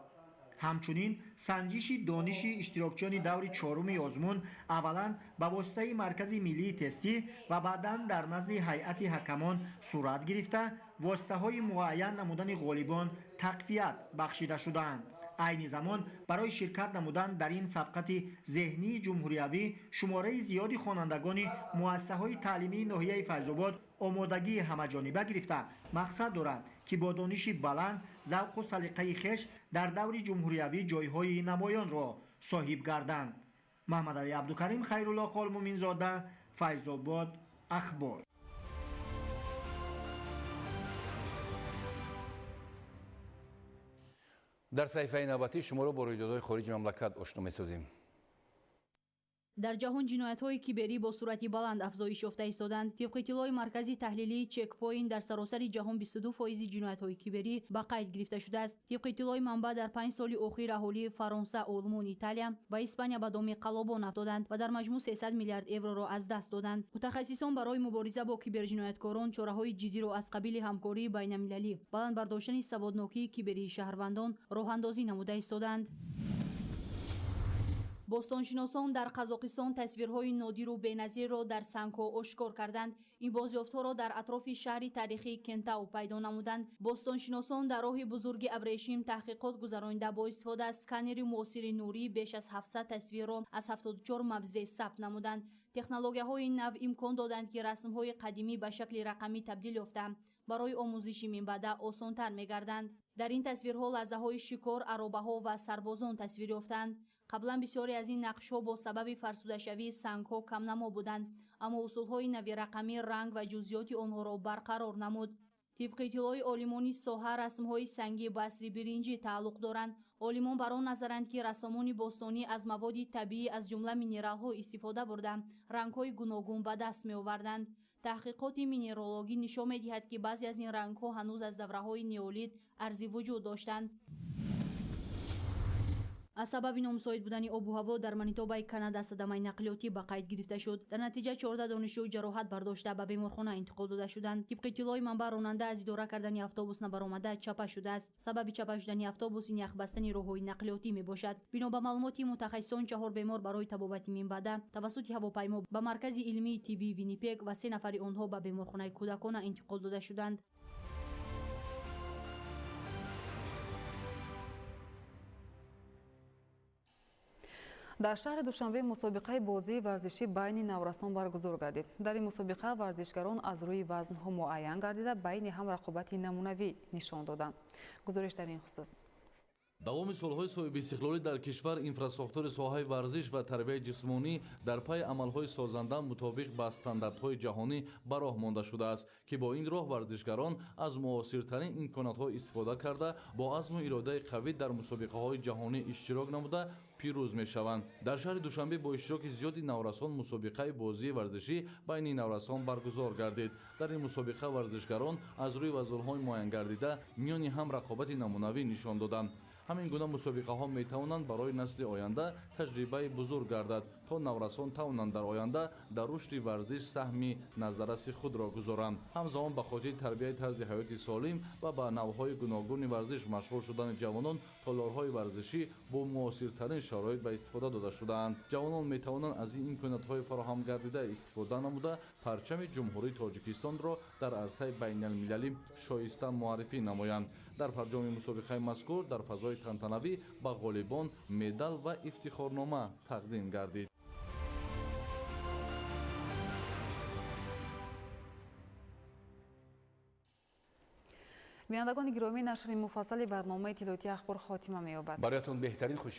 Ҳамчунин санҷиши дониши иштирокчиёни даври чоруми озмун аввалан ба воситаи Маркази миллии тестӣ ва баъдан дар назди ҳайати ҳакамон сурат гирифта, воситаҳои муайян намудани ғолибон тақвият бахшида шудаанд. Айни замон барои ширкат намудан дар ин сабқати зеҳнии ҷумҳуриявӣ шумораи зиёди хонандагони муассисаҳои таълимии ноҳияи Файзобод омодагии ҳамаҷониба гирифта, мақсад доранд, ки бо дониши баланд, завқу салиқаи хеш дар даври ҷумҳуриявӣ ҷойҳои намоёнро соҳиб гарданд. Маҳмадалӣ Абдукарим, Хайрулло Холмуминзода, Файзобод, Ахбор. Дар саҳифаи навбатӣ шуморо бо рӯйдодҳои хориҷи мамлакат ошно месозем. Дар ҷаҳон ҷиноятҳои киберӣ бо суръати баланд афзоиш ёфта истоданд. Тибқи иттилои Маркази таҳлилии Чекпоинт, дар саросари ҷаҳон 22% ҷиноятҳои киберӣ ба қайд гирифта шудааст. Тибқи иттилои манбаъ, дар 5 соли охир аҳолии Фаронса, Олмон, Италия ва Испания ба доми қаллобон афтоданд ва дар маҷмӯъ 300 миллиард евроро аз даст доданд. Мутахассисон барои мубориза бо киберҷинояткорон чораҳои ҷиддиро аз қабили ҳамкории байналмилалӣ, баланд бардоштани саводнокии киберии шаҳрвандон роҳандозӣ намуда истоданд. Бостоншиносон дар Қазоқистон тасвирҳои нодиру беназирро дар сангҳо ошкор карданд. Ин бозёфтҳоро дар атрофи шаҳри таърихии Кентау пайдо намуданд. Бостоншиносон дар роҳи бузурги Абрешим таҳқиқот гузаронида, бо истифода аз сканери муосири нурӣ беш аз 700 тасвирро аз 74 мавзеъ сабт намуданд. Технологияҳои нав имкон доданд, ки расмҳои қадимӣ ба шакли рақамӣ табдил ёфта, барои омӯзиши минбаъда осонтар мегарданд. Дар ин тасвирҳо лаҳзаҳои шикор, аробаҳо ва сарбозон тасвир ёфтанд. Қаблан бисёре аз ин нақшҳо бо сабаби фарсудашавии сангҳо камнамо буданд, аммо усулҳои нави рақамӣ ранг ва ҷузъиёти онҳоро барқарор намуд. Тибқи иттилои олимони соҳа, расмҳои сангӣ ба асри биринҷӣ тааллуқ доранд. Олимон бар он назаранд, ки рассомони бостонӣ аз маводи табиӣ, аз ҷумла минералҳо истифода бурда, рангҳои гуногун ба даст меоварданд. Таҳқиқоти минералогӣ нишон медиҳад, ки баъзе аз ин рангҳо ҳанӯз аз давраҳои неолит арзи вуҷуд доштанд. Аз сабаби номусоид будани обу ҳаво дар Манитобаи Канада садамаи нақлиётӣ ба қайд гирифта шуд. Дар натиҷа 14 донишҷӯ ҷароҳат бардошта ба беморхона интиқол дода шуданд. Тибқи иттилои манбаъ, ронанда аз идора кардани автобус набаромада чапа шудааст. Сабаби чапа шудани автобус ин яхбастани роҳҳои нақлиётӣ мебошад. Бино ба маълумоти мутахассисон, 4 бемор барои табобати минбаъда тавассути ҳавопаймо ба Маркази илмии тиббии Виннипег ва 3 нафари онҳо ба беморхонаи кӯдакона интиқол дода шуданд. Дар шаҳри Душанбе мусобиқаи бозии варзишӣ байни наврасон баргузор гардид. Дар ин мусобиқа варзишгарон аз рӯи вазнҳо муайян гардида, байни ҳам рақобати намунавӣ нишон доданд. Гузориш дар ин хусус. Давоми солҳои соҳибистиқлолӣ дар кишвар инфрасохтори соҳаи варзиш ва тарбияи ҷисмонӣ дар пайи амалҳои созанда мутобиқ ба стандартҳои ҷаҳонӣ ба роҳ монда шудааст, ки бо ин роҳ варзишгарон аз муосиртарин имконотҳо истифода карда, бо азму иродаи қавӣ дар мусобиқаҳои ҷаҳонӣ иштирок намуда пирӯз мешаванд. Дар шаҳри Душанбе бо иштироки зиёди наврасон мусобиқаи бозии варзишӣ байни наврасон баргузор гардид. Дар ин мусобиқа варзишгарон аз рӯи вазонҳои муайянгардида миёни ҳам рақобати намунавӣ нишон доданд. Ҳамин гуна мусобиқаҳо метавонанд барои насли оянда таҷрибаи бузург гардад, то наврасон тавонанд дар оянда дар рушди варзиш саҳми назарраси худро гузоранд. Ҳамзамон ба хотири тарбияи тарзи ҳаёти солим ва ба навъҳои гуногуни варзиш машғул шудани ҷавонон толорҳои варзишӣ бо муосиртарин шароит ба истифода дода шудаанд. Ҷавонон метавонанд аз ин имкониятҳои фароҳамгардида истифода намуда парчами Ҷумҳурии Тоҷикистонро дар арсаи байналмилалӣ шоиста муаррифӣ намоянд. Дар фарҷоми мусобиқаи мазкур дар фазои тантанавӣ ба ғолибон медал ва ифтихорнома тақдим гардид. Бинандагони гиромӣ, нашри муфассали барномаи иттилоотии Ахбор хотима меёбад. Бароятон беҳтарин хушӣ.